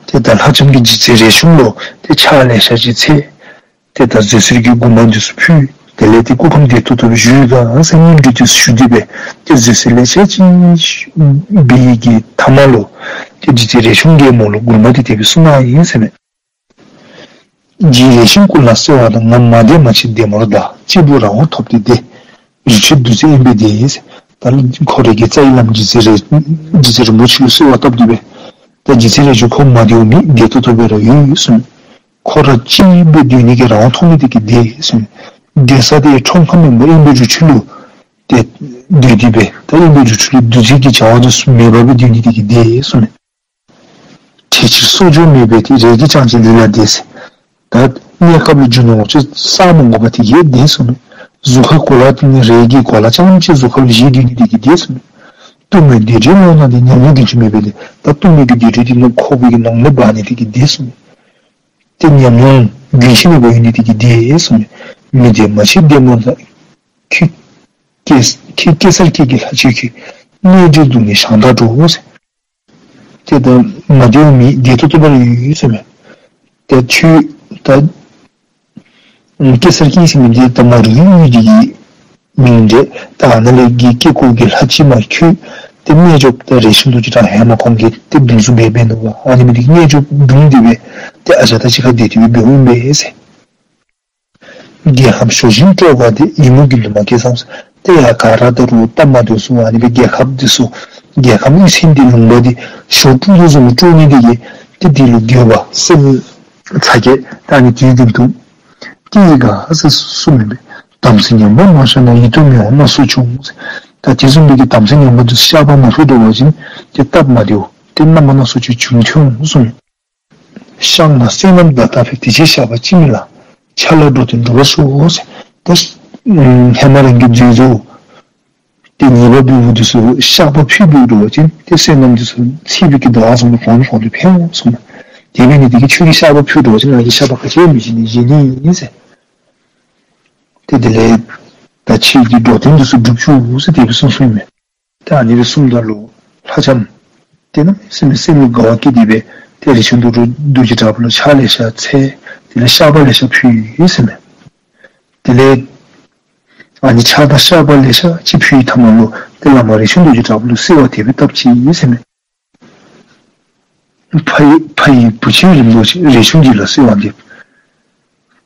ཏེ་ད་ལྷ་ལྕམ་གྱིས་རྗེ་བཙུན་རས་ཆུང་ལུ་ཏེ་ཕྱག་ལེ་ཤ་ཅིག་འཚལ། ཏེ་ད་བཟོད་གསོལ་གྱི་མགུར་མ་འདི་ཚུ་ཕུལ། དེ་ལས་ཏེ་སྐུ་ཁམས་བདེ་ཏོག་ཏོ་སྦེ་བཞུགས་ག་ཟེར་སྙན་སྒྲོན་འདི་ཚུ་ཞུ་སྟེ་སྦེ་ཏེ་བཟོད་གསོལ་ལེ་ཤ་ཅིག་འབད་བའི་གི་མཐའ་མ་ལུ་ཏེ་རྗེ་བཙུན་རས་ཆུང་གིས་མོ་ལུ་མགུར་མ་འདི་དེ་སྦེ་གསུངས་གནང་ཡི་ཟེར་མས། རྗེ་རས་ཆུང་སྐུ་ལ་གསོལ་བ་དང་། ང་མ་བདེ་མ་འཆི་བདེ་མོར་གདའ། སྐྱེས་བུ་རང་དབང་ཐོབ་སྟེ་བདེ། རི་ཁྲོད་བདུད་རྩི་ཨེ་འབད་བདེ། ད་ཁོ་རའི་གི་རྩ་བའི་བླམ་རྗེ་བཙུན་རས་རྗེ་བཙུན་རིན་པོ་ཆེ་ལུ་གསོལ་བ་བཏབ་སྟེ་སྦེ་ད་རྗེ་བཙུན་རས་ཆུང་ཁོ་མ་བདེཝ་མེད། བདེ་ཏོག་ཏོ་སྦེ་ར་ཡོད་གསུངས། ཁོ་ར་གཅིག་སྦེ་སྡོད་ནི་གི་རང་དབང་ཐོབ་ནི་དེ་གིས་བདེ་གསུངས། བདེ་ས་དེ་ཁྲོམ་ཁ་མེན་པར་དབེན་པའི་རི་ཁྲོད་ལུ་ཏེ་སྡོད་དེ་སྦེ་ད་དབེན་པའི་རི་ཁྲོད་ལུ་བདུད་རྩི་གི་བྱ་བ་དེ་ཚུ་མེད་པར་སྦེ་སྡོད་ནི་དེ་གིས་བདེ་གསུངས། དྲེགས་ཕྱིར་གསོག་འཇོག་མེད་པས་ཏེ། རེས་ཀྱིས་ཀྱང་ཅིག་ལུས་ལ་བདེ་ཟེར། ད་གནས་སྐབས་ལུ་རྒྱུ་ནོར་ཅིག་བསག་མ་དགོ་པ་དེ་གིས་བདེ་གསུངས་ནུག། གཟུགས་ཁར་གོ་ལ་དེ་ནི་རེས་ཀྱི་གོ་ལ་རྐྱངམ་ཅིག་གཟུགས་ཁར་ལུ་བཞེས་སྡོད་ནི་དེ་གིས་བདེ་གསུངས་ནུག། གཏུམ་མོའི་སྡིག་སྒྲིབ་ལོག་ན་ཏེ། ཉམས་མྱོང་རྒྱུན་ཆད་མེད་པས་ཏེ། ད་གཏུམ་མོའི་གི་སྡིག་སྒྲིབ་དེ་ནི་ཁོག་པའི་གི་ནང་ལས་འབག་ནི་དེ་གིས་བདེ་གསུངས་ནུག། ཏེ་ཉམས་མྱོང་རྒྱུན་ཆད་མེད་པ་ཡོད་ནི་དེ་གིས་བདེ་གསུངས་ནུག། མི་བདེ་མ་འཆི་བདེ་མོར་གདའ། ཁྱེད་ཁྱེད་ཁྱེད་གེ་སར་སྐྱེས་ཀྱི་ལྷ་ཁྱོད་ཀྱིས། ནད་འདི་སྡུག་བསྔལ་བྱང་དུ་འགྲོ་ཟེར། ཏེ་ད་མ་བདེཝ་མེད། བདེ་ཏོག་ཏོ་སྦེ་ར་ཡོད་ཟེར་མས། ཏེ་ཁྱོད་ད་གེ་སར་སྐྱེས་ཟེར་མི་འདི་ད་མོ་རའི་གི་ཡུལ་འདི་གི་མིང་འདི་ད་ཨ་ནཱ་ལས་ཀྱི་སྐྱེ་སྐོར་གྱི་ལྷ་ཅིག་མ་ཁྱོད་ཏེ་རྣལ་འབྱོརཔ་ད་རས་ཆུང་རྡོ་རྗེ་གྲགས་ཧེ་མ་ཁོང་གིས་ཏེ་བརྡུང་བཟུང་འབད་འབད་ནུག་པ། ཨ་ནི་མི་འདི་རྣལ་འབྱོརཔ་བརྡུང་སྟེ་སྦེ་ཏེ་ཨ་ཞང་དང་གཅིག་ཁར་སྡོད་དེ་སྦེ་འབདཝ་ཨིན་པས་ཟེར། རྒྱལ་ཁམས་ཞོ་བཞིན་སྤྲོ་བ་འདི། ཡིད་མུག་གི་ལུས་མ་སྐྱེས་སམ་ཟེར། ཏེ་ཡ་ག་ར་ད་རུང་སྟབས་མ་བདེཝ་ཚུ་ཨ་ནི་སྦེ་རྒྱལ་ཁབ་འདི་ཚུ་རྒྱལ་ཁམས་གཡུས་ཚན་འདི་ལུང་པ་འདི་ཞོ་སྤྲོ་དོ་བཟུམ་སྤྲོ་ནི་འདི་གིས་ཏེ་འདི་ལུ་འགྱོད་པ་སེལ་ཚར་གེ། ད་ཨ་ནི་དུས་རྒྱུན་དུ་སྐྱེ་ཡི་ག་ཟེར་གསུངམ་ཨིན་པས། དམ་ཚིག་ཉམས་པ་མ་བཞག་ན། ཡིད་དུ་མི་འོང་སྣ་ཚོགས་བྱུང་ཟེར། ད་དེ་བཟུམ་མའི་གི་དམ་ཚིག་ཉམས་པ་འདི་བཤགས་པ་མ་ཕུལ་འགྱོ་བ་ཅིན་ཏེ་སྟབས་མ་བདེཝ་ཏེ་རྣམ་པ་སྣ་ཚོགས་ཅིག་བྱུང་འོང་གསུངས། བཤགས་ན་བསོད་ནམས་བདག་དག་པས། དེ་ཕྱིར་བཤགས་པ་ཅིས་མི་ལང་། ཆ་ལ་འགྲོ་དོན་འགྲུབ་པར་ཤོག་ཟེར། ད་ཧེ་མ་རང་གི་རྫུན་བཟོ་ཏེ་ཉེས་པ་འབདཝ་འདི་ཚུ་བཤགས་པ་ཕུལ་འབད་འགྱོ་བ་ཅིན་ཏེ་བསོད་ནམས་འདི་ཚུ་ཚིག་པའི་གི་ཟླ་བ་བཟུམ་གོང་གོང་དུ་འཕེལ་འོང་གསུངས། དེ་འབད་ནི་དེ་གིས་ཁྱོད་ཀྱིས་བཤགས་པ་ཕུལ་འགྱོ་བ་ཅིན་ང་གིས་བཤགས་པ་ག་ཅི་ཡང་མི་བཞེས་ནི་བཞེས་ནི་ཨིན་ཟེར། ཏེ་དེ་ལས་ད་ཁྱོད་ཀྱི་འགྲོ་དོན་འདི་ཚུ་འགྲུབ་བཅུག་ཟེར་དེ་སྦེ་གསུངས་གསུངསམ་ཨིན་མས། ད་ཨ་ནི་སྦེ་གསུངམ་ད་ལུ་ལྷ་ལྕམ་ཏེ་གནམ་མེད་ས་མེད་སེམས་ལུ་དགའ་བ་སྐྱེས་ཏེ་སྦེ་ཏེ་རས་ཆུང་རྡོ་རྗེ་གྲགས་པ་ལུ་ཕྱག་ལེ་ཤ་འཚལ། དེ་ལས་བཤགས་པ་ལེ་ཤ་ཕུལ་ཡི་ཟེར་མས། དེ་ལས་ ཨ་ནི་ཕྱག་དང་བཤགས་པ་ལེ་ཤ་ཅིག་ཕུལ་བའི་མཐའ་མ་ལུ་ཏེ་བླ་མ་རས་ཆུང་རྡོ་རྗེ་གྲགས་པ་ལུ་གསོལ་བ་དེ་སྦེ་བཏབ་ཅི་ཟེར་མས། ཕ་ཡི་ཕ་ཡི་བུ་ཆེན་རིན་པོ་ཆེ་རས་ཆུང་རྡོ་རྗེ་ལ་གསོལ་བ་འདེབས།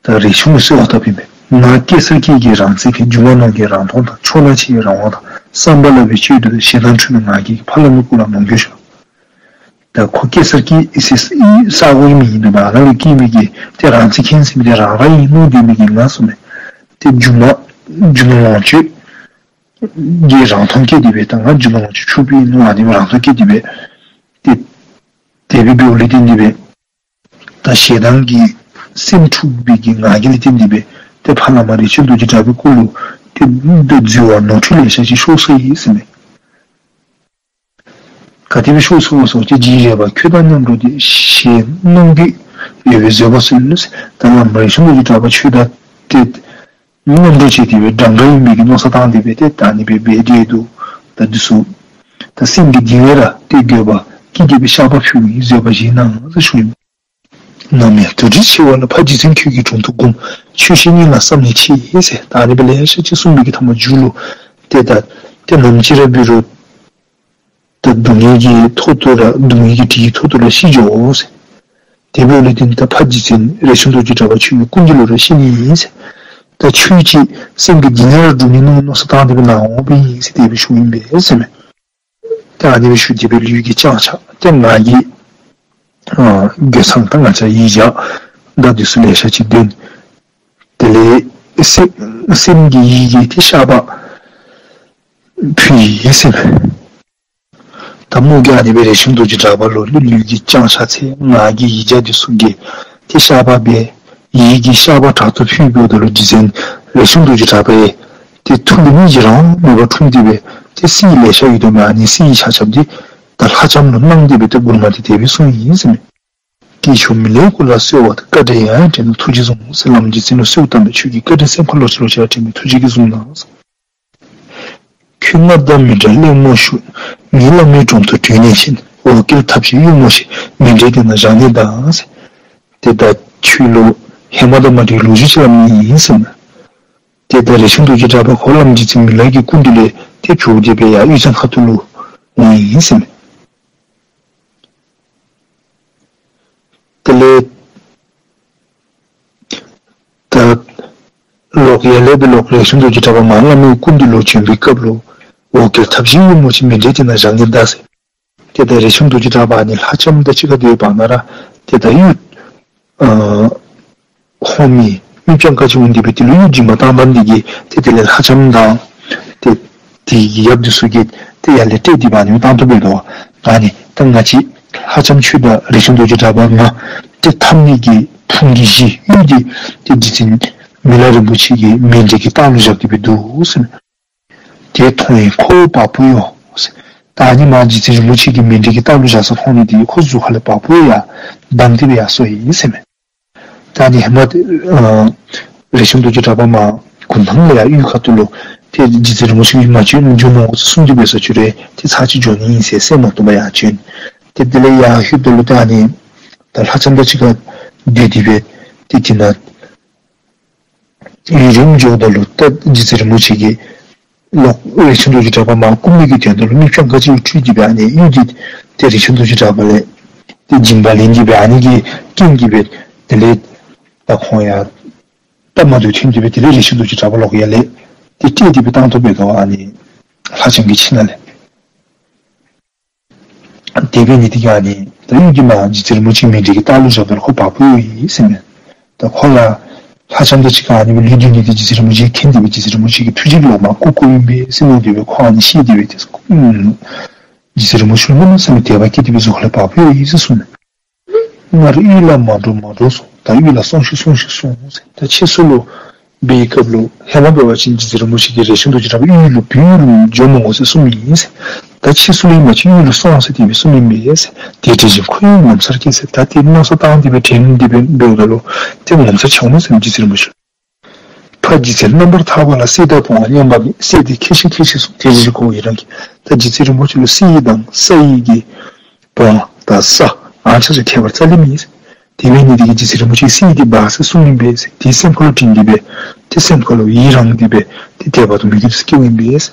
ད་རས་ཆུང་ལུ་གསོལ་བ་བཏབ་ཨིན་པས། ང་སྐྱེ་སར་སྐྱེས་ཀྱི་རང་རྩིས་མཁན། སྒྱུ་མ་ནོར་གྱི་རང་མཐོང་དང་། ཕྱོགས་ན་འཆི་བའི་རང་དབང་དང་། བསམ་པ་བརླག་པའི་སྤྱོད་དུ་འདུག། ཞེ་སྡང་འཁྲུལ་པའི་ང་རྒྱལ་གྱིས། ཕ་བླ་མའི་སྐུ་ལ་ནོར་འགྱོ་ཤོག། ད་ཁོ་སྐྱེ་སར་སྐྱེས་ཨིན་ཟེར་ས་གོ་ཨིན་མི་ཨིན་འདུག་པ། ཨ་ནཱ་ལུ་སྐྱེས་མི་གི་ཏེ་རང་རྩིས་མཁན་ཟེར་མི་འདི་རང་ར་ཨིན་མནོ་སྡོད་མི་གི་ང་ཟེར་མས། ཏེ་སྒྱུ་མ་སྒྱུ་ནོར་ལོངས་སྤྱོད་ཀྱི་རང་མཐོང་སྐྱེས་ཏེ་སྦེ་ད་ང་སྒྱུ་ནོར་ལོངས་སྤྱོད་ཕྱུག་པོ་ཨིན་མནོ་ཨ་ནི་སྦེ་རང་མཐོང་སྐྱེས་ཏེ་སྦེ་ཏེ་དེ་སྦེ་འབདཝ་ལས་བརྟེན་ཏེ་སྦེ་ད་ཞེ་སྡང་གི་སེམས་འཁྲུགས་པའི་གི་ང་རྒྱལ་ལས་བརྟེན་ཏེ་སྦེ་ཏེ་ཕ་བླ་མ་རས་ཆུང་རྡོ་རྗེ་གྲགས་པའི་སྐུ་ལུ་ཏེ་འདོད་འཛོལ་བ་ནོར་འཁྲུལ་ལེ་ཤ་ཅིག་ཤོར་སོ་ཡི་ཟེར་མས། ག་དེ་སྦེ་ཤོར་སོ་ཟེར་བ་ཅིན་རྗེ་རས་པ་ཁྱོད་དང་མཉམ་འགྲོགས་ཏེ་ཞེས་གནང་གི་ཡོད་པའི་བཟོད་པ་སྩོལ། ད་བླ་མ་རས་ཆུང་རྡོ་རྗེ་གྲགས་པ་ཁྱོད་དང་ཏེ་མཉམ་འགྲོགས་བྱས་ཏེ་སྦེ་འདྲན་འདྲ་ཨིན་པའི་གི་མནོ་བསམ་བཏང་སྟེ་སྦེ་ཏེ་ད་ཨ་ནི་སྦེ་འབད་དེ་འདུག། ད་འདི་ཚུ་ད་སེམས་ཀྱི་གཏིང་ལས་ར་ཏེ་འགྱོད་པ་སྐྱེས་ཏེ་སྦེ་བཤགས་པ་ཕུལ་བའི་བཟོད་པ་བཞེས་གནང་ཟེར་ཞུ་ཡི། ནམ་ཡང་དུ་དྲི་ཆེ་བ་ལ། ཕ་རྗེ་བཙུན་ཁྱོད་ཀྱི་དྲུང་དུ་བསྒོམ། ཆོས་བཤད་སྙིང་ལ་བསམ་ནས་ཆེ་ཟེར། ད་ཨ་ནི་སྦེ་ལེ་ཤ་ཅིག་གསུངས་པའི་གི་མཐའ་མ་མཇུག་ལུ་ཏེ་ད་ཏེ་ནམ་ཅིག་ར་འབད་རུང་ད་སྡུག་བསྔལ་གྱི་ཐོག་ཏུ་ར་སྡུག་བསྔལ་གྱི་དྲི་གི་ཐོག་ཏུ་ར་ཤི་འགྱོ་འོང་ཟེར། དེ་འབདཝ་ལས་བརྟེན་ད་ཕ་རྗེ་བཙུན་རས་ཆུང་རྡོ་རྗེ་གྲགས་པ་ཁྱོད་ཀྱི་སྐུ་མདུན་ལུ་ར་ཤི་ནི་ཨིན་ཟེར། ད་ཁྱོད་ཀྱི་སེམས་ཀྱི་གཏིང་ལས་ར་སྒྲུབ་ནི་མནོ་མནོ་བསམ་བཏང་སྟེ་སྦེ་ནཱ་འོང་པའི་ཨིན་ཟེར་དེ་སྦེ་ཞུཝ་ཨིན་པས་ཟེར་མས། ད་ཨ་ནི་སྦེ་ཞུ་སྟེ་སྦེ་ལུས་ཀྱི་བརྐྱངས་ཕྱག་ཏེ་ང་གི་ཨ་རྒོད་ཚང་དང་ང་བཅས་ཡིག་བརྒྱ་དང་འདི་ཚུ་ལེ་ཤ་ཅིག་འདོན། དེ་ལས་སེམས་སེམས་ཀྱི་ཡི་གེ་ཏེ་བཤགས་པ་ཕུལ་ཡི་ཟེར་མས། ད་མོ་གིས་ཨ་ནི་སྦེ་རས་ཆུང་རྡོ་རྗེ་གྲགས་པ་ལུ་ལུས་ཀྱི་བརྐྱངས་ཕྱག་འཚལ། ངག་གི་ཡིག་བརྒྱ་འདི་ཚུ་གིས་ཏེ་བཤགས་པ་འབད། ཡིད་ཀྱི་བཤགས་པ་དྲག་ཏུ་ཕུལ་འབདཝ་ད་ལུ་རྗེ་བཙུན་རས་ཆུང་རྡོ་རྗེ་གྲགས་པ་ཏེ་ཐུགས་ལུ་སྙིང་རྗེ་རང་མོས་པ་འཁྲུངས་ཏེ་སྦེ་ཏེ་གསེར་ལེ་ཤ་ཡོད་དོ་མས། ཨ་ནི་གསེར་ཆ་ཁྱབ་འདི་ད་ལྷ་ལྕམ་ལུ་གནང་སྟེ་སྦེ་ཏེ་མགུར་མ་འདི་དེ་སྦེ་གསུངས་ཡི་ཟེར་མས། སྐྱེས་མཆོག་མི་ལའི་སྐུ་ལ་གསོལ་བ་དང་། བཀའ་དྲིན་ཡར་ཡང་དྲན་ན་ཐུགས་རྗེས་བཟུང་ཟེར། བླ་མ་རྗེ་བཙུན་ལུ་གསོལཝ་བཏབ་པའི་ཆོས་ཀྱི་བཀའ་དྲིན་སེམས་ཁར་ལོག་ཅི་ལོག་ཅི་ཡར་དྲན་པའི་ཐུགས་རྗེས་ཀྱིས་བཟུང་གནང་། ཁྱོད་སྔར་དང་མི་འདྲ་གླེང་མོ་ཞུ། ངའི་བླ་མའི་སྒྲུང་དུ་དྲན་ནས་ཤིན། འོ་སྐོལ་ཐབས་ཤེས་གཡུལ་མོ་ཞིག། མཎྜལ་དེ་ན་བཞག་ནས་གདའ་ཟེར། ཏེ་ད་ཁྱོད་ལུ་ཧེ་མ་དང་མ་འདྲ་བའི་ལོ་རྒྱུས་ཅིག་སླབ་ནི་ཨིན་ཟེར་མས། ཏེ་ད་རས་ཆུང་རྡོ་རྗེ་གྲགས་པ་ཁོ་བླ་མ་རྗེ་བཙུན་མི་ལ་གི་སྐུ་མདུན་ལས་ཏེ་བྱོག་སྟེ་སྦེ་ཡར་དབུས་གཙང་ཁ་ཐུག་ལུ་འོང་ཡི་ཟེར་མས། དེ་ལས་ད་ལོག་ཡར་ལས་སྦེ་ལོག་རས་ཆུང་རྡོ་རྗེ་གྲགས་པ་མར་བླ་མའི་སྐུ་མདུན་ལུ་བྱོན་པའི་སྐབས་ལུ་འོ་སྐོལ་ཐབས་ཤེས་གཡུལ་མོ་ཞིག། མཎྜལ་དེ་ན་བཞག་ནས་གདའ་ཟེར། ཏེ་ད་རས་ཆུང་རྡོ་རྗེ་གྲགས་པ་ཨ་ནི་ལྷ་ལྕམ་དང་གཅིག་ཁར་སྡོད་པའི་བར་ན་ར་ཏེ་ད་གཡུ་ཨ་ཧོར་མི་མི་སྤྱང་ཀ་ཅིག་འོང་སྟེ་སྦེ་དེ་ལུ་གཡུ་སྦྱིན་པ་བཏང་བཏང་འདི་གིས་ཏེ་དེ་ལས་ལྷ་ལྕམ་དང་ཏེ་དེ་གི་ཡབ་འདི་ཚུ་གིས་ཏེ་ཡར་ལས་བསྐྲད་དེ་སྦེ་ཨ་ནི་བཏང་བཏངམ་འབད་དོ། ཨ་ནི་ད་ང་བཅས་ལྷ་ལྕམ་ཁྱོད་དང་རས་ཆུང་རྡོ་རྗེ་གྲགས་པ་ང་ཏེ་འཐམ་ནི་གི་ཕུང་གི་གཞི་གཡུ་འདི་ཏེ་རྗེ་བཙུན་མི་ལ་རིན་པོ་ཆེ་གི་མཎྜལ་གྱི་ལྟག་ལུ་བཞག་སྟེ་སྦེ་འདུག་ཟེར། དེ་མཐོང་བས་ཁོ་བོ་བག་ཕེབས་ཡོང་། ད་ཨ་ནི་མར་རྗེ་བཙུན་རིན་པོ་ཆེ་གི་མཎྜལ་གྱི་ལྟག་ལུ་བཞག་ས་མཐོང་ནི་དེ་གིས་ཁོ་གཟུགས་ཁ་ལས་བག་ཕེབས་ཡར་བསྡམས་ཏེ་སྦེ་ཡར་སོང་ཡི་ཟེར་མས། ད་ཨ་ནི་ཧེ་མ་ཨ་རས་ཆུང་རྡོ་རྗེ་གྲགས་པ་མར་སྒོ་ནང་ལས་ཡར་གཡུས་ཁ་ཐུག་ལུ་ཏེ་རྗེ་བཙུན་རིན་པོ་ཆེ་གིས་མ་བྱོན་ན་འགྱོ་མི་དགོ་ཟེར་གསུངས་ཏེ་སྦེ་སོང་ཅི་རུང་ཏེ་ཚར་གཅིག་འགྱོ་ནི་ཨིན་ཟེར་སེམས་མ་སྟོང་པར་ཡར་བྱོན། ཏེ་དེ་ལས་ཡར་ལྷོདཔ་ད་ལུ་ཏེ་ཨ་ནི་ད་ལྷ་ལྕམ་དང་གཅིག་ཁར་སྡོད་དེ་སྦེ་ཏེ་དེ་ནང་ཡུན་རིངམོ་འགྱོཝ་ད་ལུ་ད་རྗེ་བཙུན་རིན་པོ་ཆེ་གིས་ལོག་རས་ཆུང་རྡོ་རྗེ་གྲགས་པ་མར་བཀུག་ནི་གི་དོན་དག་ལུ་མི་སྤྱང་ཀ་ཅིག་སྤྲུལ་ཏེ་སྦེ་ཨ་ནི་གཡུ་འདི་ཏེ་རས་ཆུང་རྡོ་རྗེ་གྲགས་པ་ལས་ཏེ་སྦྱིན་པ་ལེན་ཏེ་སྦེ་ཨ་ནི་གི་རྐྱེན་གྱིས་སྦེ་དེ་ལས་ད་ཁོང་ཡར་སྟབས་མ་བདེཝ་ཐོན་ཏེ་སྦེ་དེ་ལས་རས་ཆུང་རྡོ་རྗེ་གྲགས་པ་ལོག་ཡར་ལས་ཏེ་བསྐྲད་དེ་སྦེ་བཏང་དོ་འབད་དོ། ཨ་ནི་ལྷ་ལྕམ་གྱི་ཁྱིམ་ནང་ལས། དེ་འབད་ནི་དེ་གིས་ཨ་ནི་ད་གཡུ་འདི་མར་རྗེ་བཙུན་རིན་པོ་ཆེ་མཎྜལ་གྱི་ལྟག་ལུ་བཞགཔ་ད་ལུ་ཁོ་བག་ཕེབས་ཡོད་ཡི་ཟེར་མས། ད་ཁོ་ཡང་ལྷ་ལྕམ་དང་གཅིག་ཁར་ཨ་ནི་སྦེ་ལུས་སྡོད་ནི་དེ་རྗེ་བཙུན་རིན་པོ་ཆེ་མཁྱེན་ཏེ་སྦེ་རྗེ་བཙུན་རིན་པོ་ཆེ་གི་ཐུགས་རྗེ་ལུ་མར་བཀུག་བཀུགཔ་ཨིན་པས་ཟེར་མནོ་སྟེ་སྦེ་ཁོ་ཨ་ནི་ཤེས་ཏེ་སྦེ་ཏེ་ཨུམ་རྗེ་བཙུན་རིན་པོ་ཆེ་ལུ་གནམ་མེད་ས་མེད་དད་པ་སྐྱེས་ཏེ་སྦེ་གཟུགས་ཁ་ལས་བག་ཕེབས་ཡོད་ཡི་ཟེར་གསུངས་མས། སྔར་གཡུས་ལ་མ་འགྲོ་མ་འགྲོ་གསུངས། ད་གཡུས་ལ་སོང་ཤིག་སོང་ཤིག་གསུངས་ཟེར། ད་ཕྱིས་སུ་ལུ་འབད་བའི་སྐབས་ལུ་ཧེ་མ་འབད་བ་ཅིན་རྗེ་བཙུན་རིན་པོ་ཆེ་གིས་རས་ཆུང་རྡོ་རྗེ་གྲགས་པ་གཡུས་ལུ་བུ་གཡུས་ལུ་འགྱོ་མི་དགོ་ཟེར་གསུངམ་ཨིན་ཟེར། ད་ཕྱིས་སུ་ལུ་ཨིན་པ་ཅིན་གཡུས་ལུ་སོང་ཟེར་དེ་སྦེ་གསུངམ་ཨིན་པས་ཟེར། དེ་འདྲ་ཅིག་ཁོ་ཡང་ངོ་མཚར་སྐྱེས་ཟེར། ད་དེ་མནོ་བསམ་བཏང་སྟེ་སྦེ་དྲན་ཏེ་སྦེ་འབདཝ་ད་ལུ་ཏེ་ངོ་མཚར་ཆེ་འོང་ཟེར་རྗེ་བཙུན་རིན་པོ་ཆེ། ཕ་རྗེ་བཙུན་རྣམ་པར་ཐར་པ་ལ། གསེར་དང་བོང་བ་མཉམ་པ་མེད། གསེར་དེ་ཁྱེར་ཤིག་ཁྱེར་ཤིག་གསུངས། དེ་རྗེས་ཁོ་ཡི་རང་གིས་ད་རྗེ་བཙུན་རིན་པོ་ཆེ་ལུ་གསེར་དང་ས་ཡི་གི་བོང་དང་ས་ཨ་ནི་ཚུ་ཁྱད་པར་རྩ་ལས་མེད་ཟེར། དེ་འབད་ནི་དེ་གིས་རྗེ་བཙུན་རིན་པོ་ཆེ་གསེར་དེ་འབག་ཟེར་གསུངམ་ཨིན་པས་ཟེར། དེ་སེམས་ཁར་ལུ་དྲན་ཏེ་སྦེ་ ཏེ་སེམས་ཁ་ལུ་ཡི་རངས་ཏེ་སྦེ་ཏེ་དད་པ་དང་མོས་གུས་སྐྱེཝ་ཨིན་པས།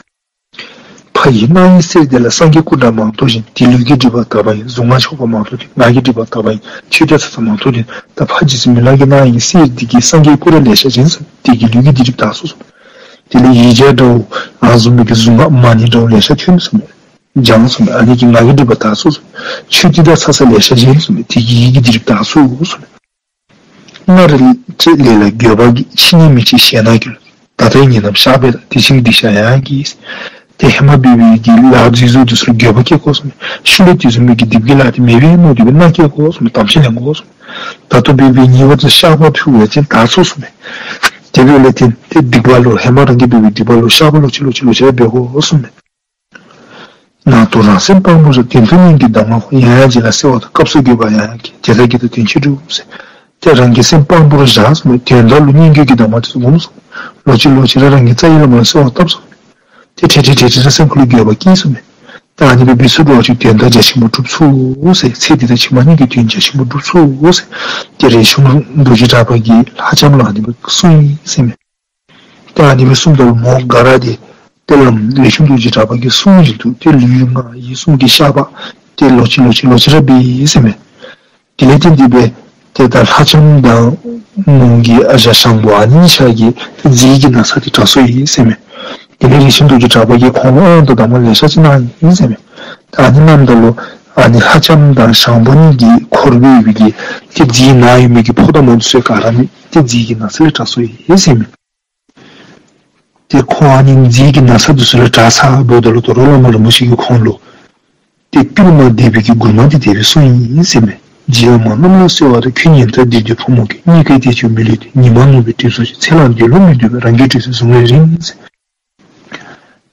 ཕ་ཡི་རྣ་བའི་གསེར་དེ་ལ། སངས་རྒྱས་སྐུ་འདྲ་མང་དུ་བཞེངས། དེ་ལུས་ཀྱི་སྒྲིབ་པ་དག་པ་ཡིས། གཟུངས་སྔགས་ཆོག་པ་མང་དུ་བསྟན། ངག་གི་སྒྲིབ་པ་དག་པ་ཡིས། མཆོད་རྟེན་ཚ་ཚ་མང་དུ་བསྟན། ད་ཕ་རྗེ་བཙུན་མི་ལ་གི་རྣ་བའི་གསེར་འདི་གིས་སངས་རྒྱས་སྐུ་འདྲ་ལེ་ཤ་བཞེངས་ཟེར། དེ་གིས་ལུས་ཀྱི་སྒྲིབ་དག་སོ་གསུངས། དེ་ལས་ཡིག་བརྒྱ་འདྲ་བོ་ཨ་ནི་བཟུམ་མའི་གི་གཟུངས་སྔགས་མ་ཎི་འདྲ་བོ་ལེ་ཤ་ཐོན་གསུངས་མས། བགྱང་གསུངས་མས། ཨ་ནི་གིས་ངག་གི་སྒྲིབ་པ་དག་སོ་གསུངས་མས། མཆོད་རྟེན་དང་ཚ་ཚ་ལེ་ཤ་བཞེངས་གསུངས་མས། དེ་གིས་ཡིད་ཀྱི་སྒྲིབ་དག་སོ་གསུངས་མས། སྔར་བཅས་ལས་ལ་འགྱོད་པ་གྱིས། ཕྱི་ཉིན་མི་བྱེད་ཞེ་ན་འགྱུར། ད་ལྟའི་ཉིན་ནམ་བཤགས་པས་ལགས། དེ་ཕྱིར་སྡིག་བཤགས་ཡང་ཡང་གྱིས། ཏེ་ཧེ་མ་འབད་བའི་གི་ལཱ་རྫུས་བཟོ་འདི་ཚུ་ལུ་འགྱོད་པ་སྐྱེ་དགོ་གསུངས་མས། ཤུལ་ལས་དེ་བཟུམ་མའི་གི་སྡིག་པའི་ལཱ་འདི་མི་འབད་མནོ་སྟེ་སྦེ་མནའ་སྐྱེལ་དགོ་གསུངས་མས། དམ་ཆོས་ལེན་དགོ་གསུངས་མས། ད་ལྟོ་འབད་བའི་ཉེས་པ་དེ་བཤགས་པ་ཕུལ་བས་ཅིན་དག་སོ་གསུངས་མས། དེ་འབདཝ་ལས་ཏེ་ཏེ་སྡིག་པ་ལུ་ཧེ་མ་རང་གིས་འབད་བའི་སྡིག་པ་ལུ་བཤགས་པ་ལོག་ཅི་ལོག་ཅི་ལོག་ཅི་འབད་དགོ་གསུངས་མས། ནང་དུ་རང་སེམས་དཔང་པོར་བཞག། དོན་དུ་སྙན་བརྒྱུད་གདམས་ངག་ཡང་ཡང་བགྱི་ལ། གསོལ་བ་དང་སྐབས་སུ་བགྱིས་པ་ཡང་ཡང་བགྱི། དེ་དག་གིས་ད་དོན་ཆེར་འགྲུབ་ཟེར། ཏེ་རང་གི་སེམས་དཔང་པོར་བཞག་ཟེར་མས། དོན་དག་ལུ་སྙན་བརྒྱུད་ཀྱི་གདམས་ངག་དེ་ཚུ་སྒོམ་ཟེར། ལོག་ཅི་ལོག་ཅི་ར་རང་གི་རྩ་བའི་བླ་མ་ལུ་གསོལ་བ་བཏབ་ཟེར། ཏེ་ཁྲིག་ཁྲི་ཁྲིག་ཁྲི་ར་སེམས་ཁ་ལུ་འགྱོད་པ་སྐྱེས་ཟེར་མས། ད་ཨ་ནི་སྦེ་འབད་ཚུགས་འགྱོ་བ་ཅིན་དོན་དག་རྒྱ་ཆེན་པོ་འགྲུབ་ཚུགས་ཟེར། ཚེ་འདི་དང་ཕྱི་མ་གཉིས་ཀྱི་དོན་རྒྱ་ཆེན་པོ་འགྲུབ་ཚུགས་ཟེར། ཏེ་རས་ཆུང་རྡོ་རྗེ་གྲགས་པ་གིས་ལྷ་ལྕམ་ལུ་ཨ་ནི་སྦེ་གསུངས་ཡི་ཟེར་མས། ཏེ་ཨ་ནི་སྦེ་གསུངམ་ད་ལུ་མོ་དགའ་ར་ཏེ་ཏེ་བླམ་རས་ཆུང་རྡོ་རྗེ་གྲགས་པ་གིས་གསུངས་བཞིན་དུ་ཏེ་ལུས་ངག་ཡིད་གསུམ་གྱི་བཤགས་པ་ཏེ་ལོག་ཅི་ལོག་ཅི་ལོག་ཅི་ར་འབད་ཡི་ཟེར་མས། དེ་ལས་ཏེ་འདི་སྦེ་ཏེ་ད་ལྷ་ལྕམ་དང་མོ་གི་ཨ་ཞང་ཞང་པོ་ཨ་ནི་ཆ་གིས་ཏེ་རྫིས་ཀྱི་ན་ཚ་དེ་དྲག་སོ་ཡི་ཟེར་མས། དེ་ལས་རས་ཆུང་རྡོ་རྗེ་གྲགས་པ་གིས་ཁོང་ལུ་དབང་དང་གདམས་ངག་ལེ་ཤ་ཅིག་གནང་ཡི་ཟེར་མས། ད་ཨ་ནི་གནངམ་ད་ལུ་ཨ་ནི་ལྷ་ལྕམ་དང་ཞང་པོ་གཉིས་ཀྱིས་འཁོར་འབད་བའི་གི་ཏེ་རྫིས་ན་ཡོད་མི་གི་ཕོ་དང་མོ་དེ་ཚུ་ག་ར་ཨ་ནི་ཏེ་རྫིས་ཀྱི་ན་ཚ་ལས་དྲག་སོ་ཡི་ཟེར་མས། ཏེ་ཁོང་ཨ་ནི་རྫིས་ཀྱི་ན་ཚ་དེ་ཚུ་ལས་དྲག་ཚརཝ་ད་ལུ་དོ་རུང་བླ་མ་རིན་པོ་ཆེ་གིས་ཁོང་ལུ་ཏེ་པུས་མོ་བརྡེག་པའི་གི་མགུར་མ་འདི་དེ་སྦེ་གསུངས་ཡི་ཟེར་མས། རྗེ་བླ་མ་རྣམས་ལ་གསོལ་བ་འདེབས། ཁྱོད་ཉིན་ལྟར་བདེ་སྡུག་ཕོག་མོ་གིས། གཉིས་ཀའི་བདེ་སྤྱོད་མི་བསླུ་སྟེ། ཉི་མ་ནུབ་པའི་དུས་སུ་ཅིག། ཚེ་ལའང་བདེ་ལུགས་མི་འདོད་པས། རང་གི་དུས་སུ་བཟུང་བས་རིང་ཟེར།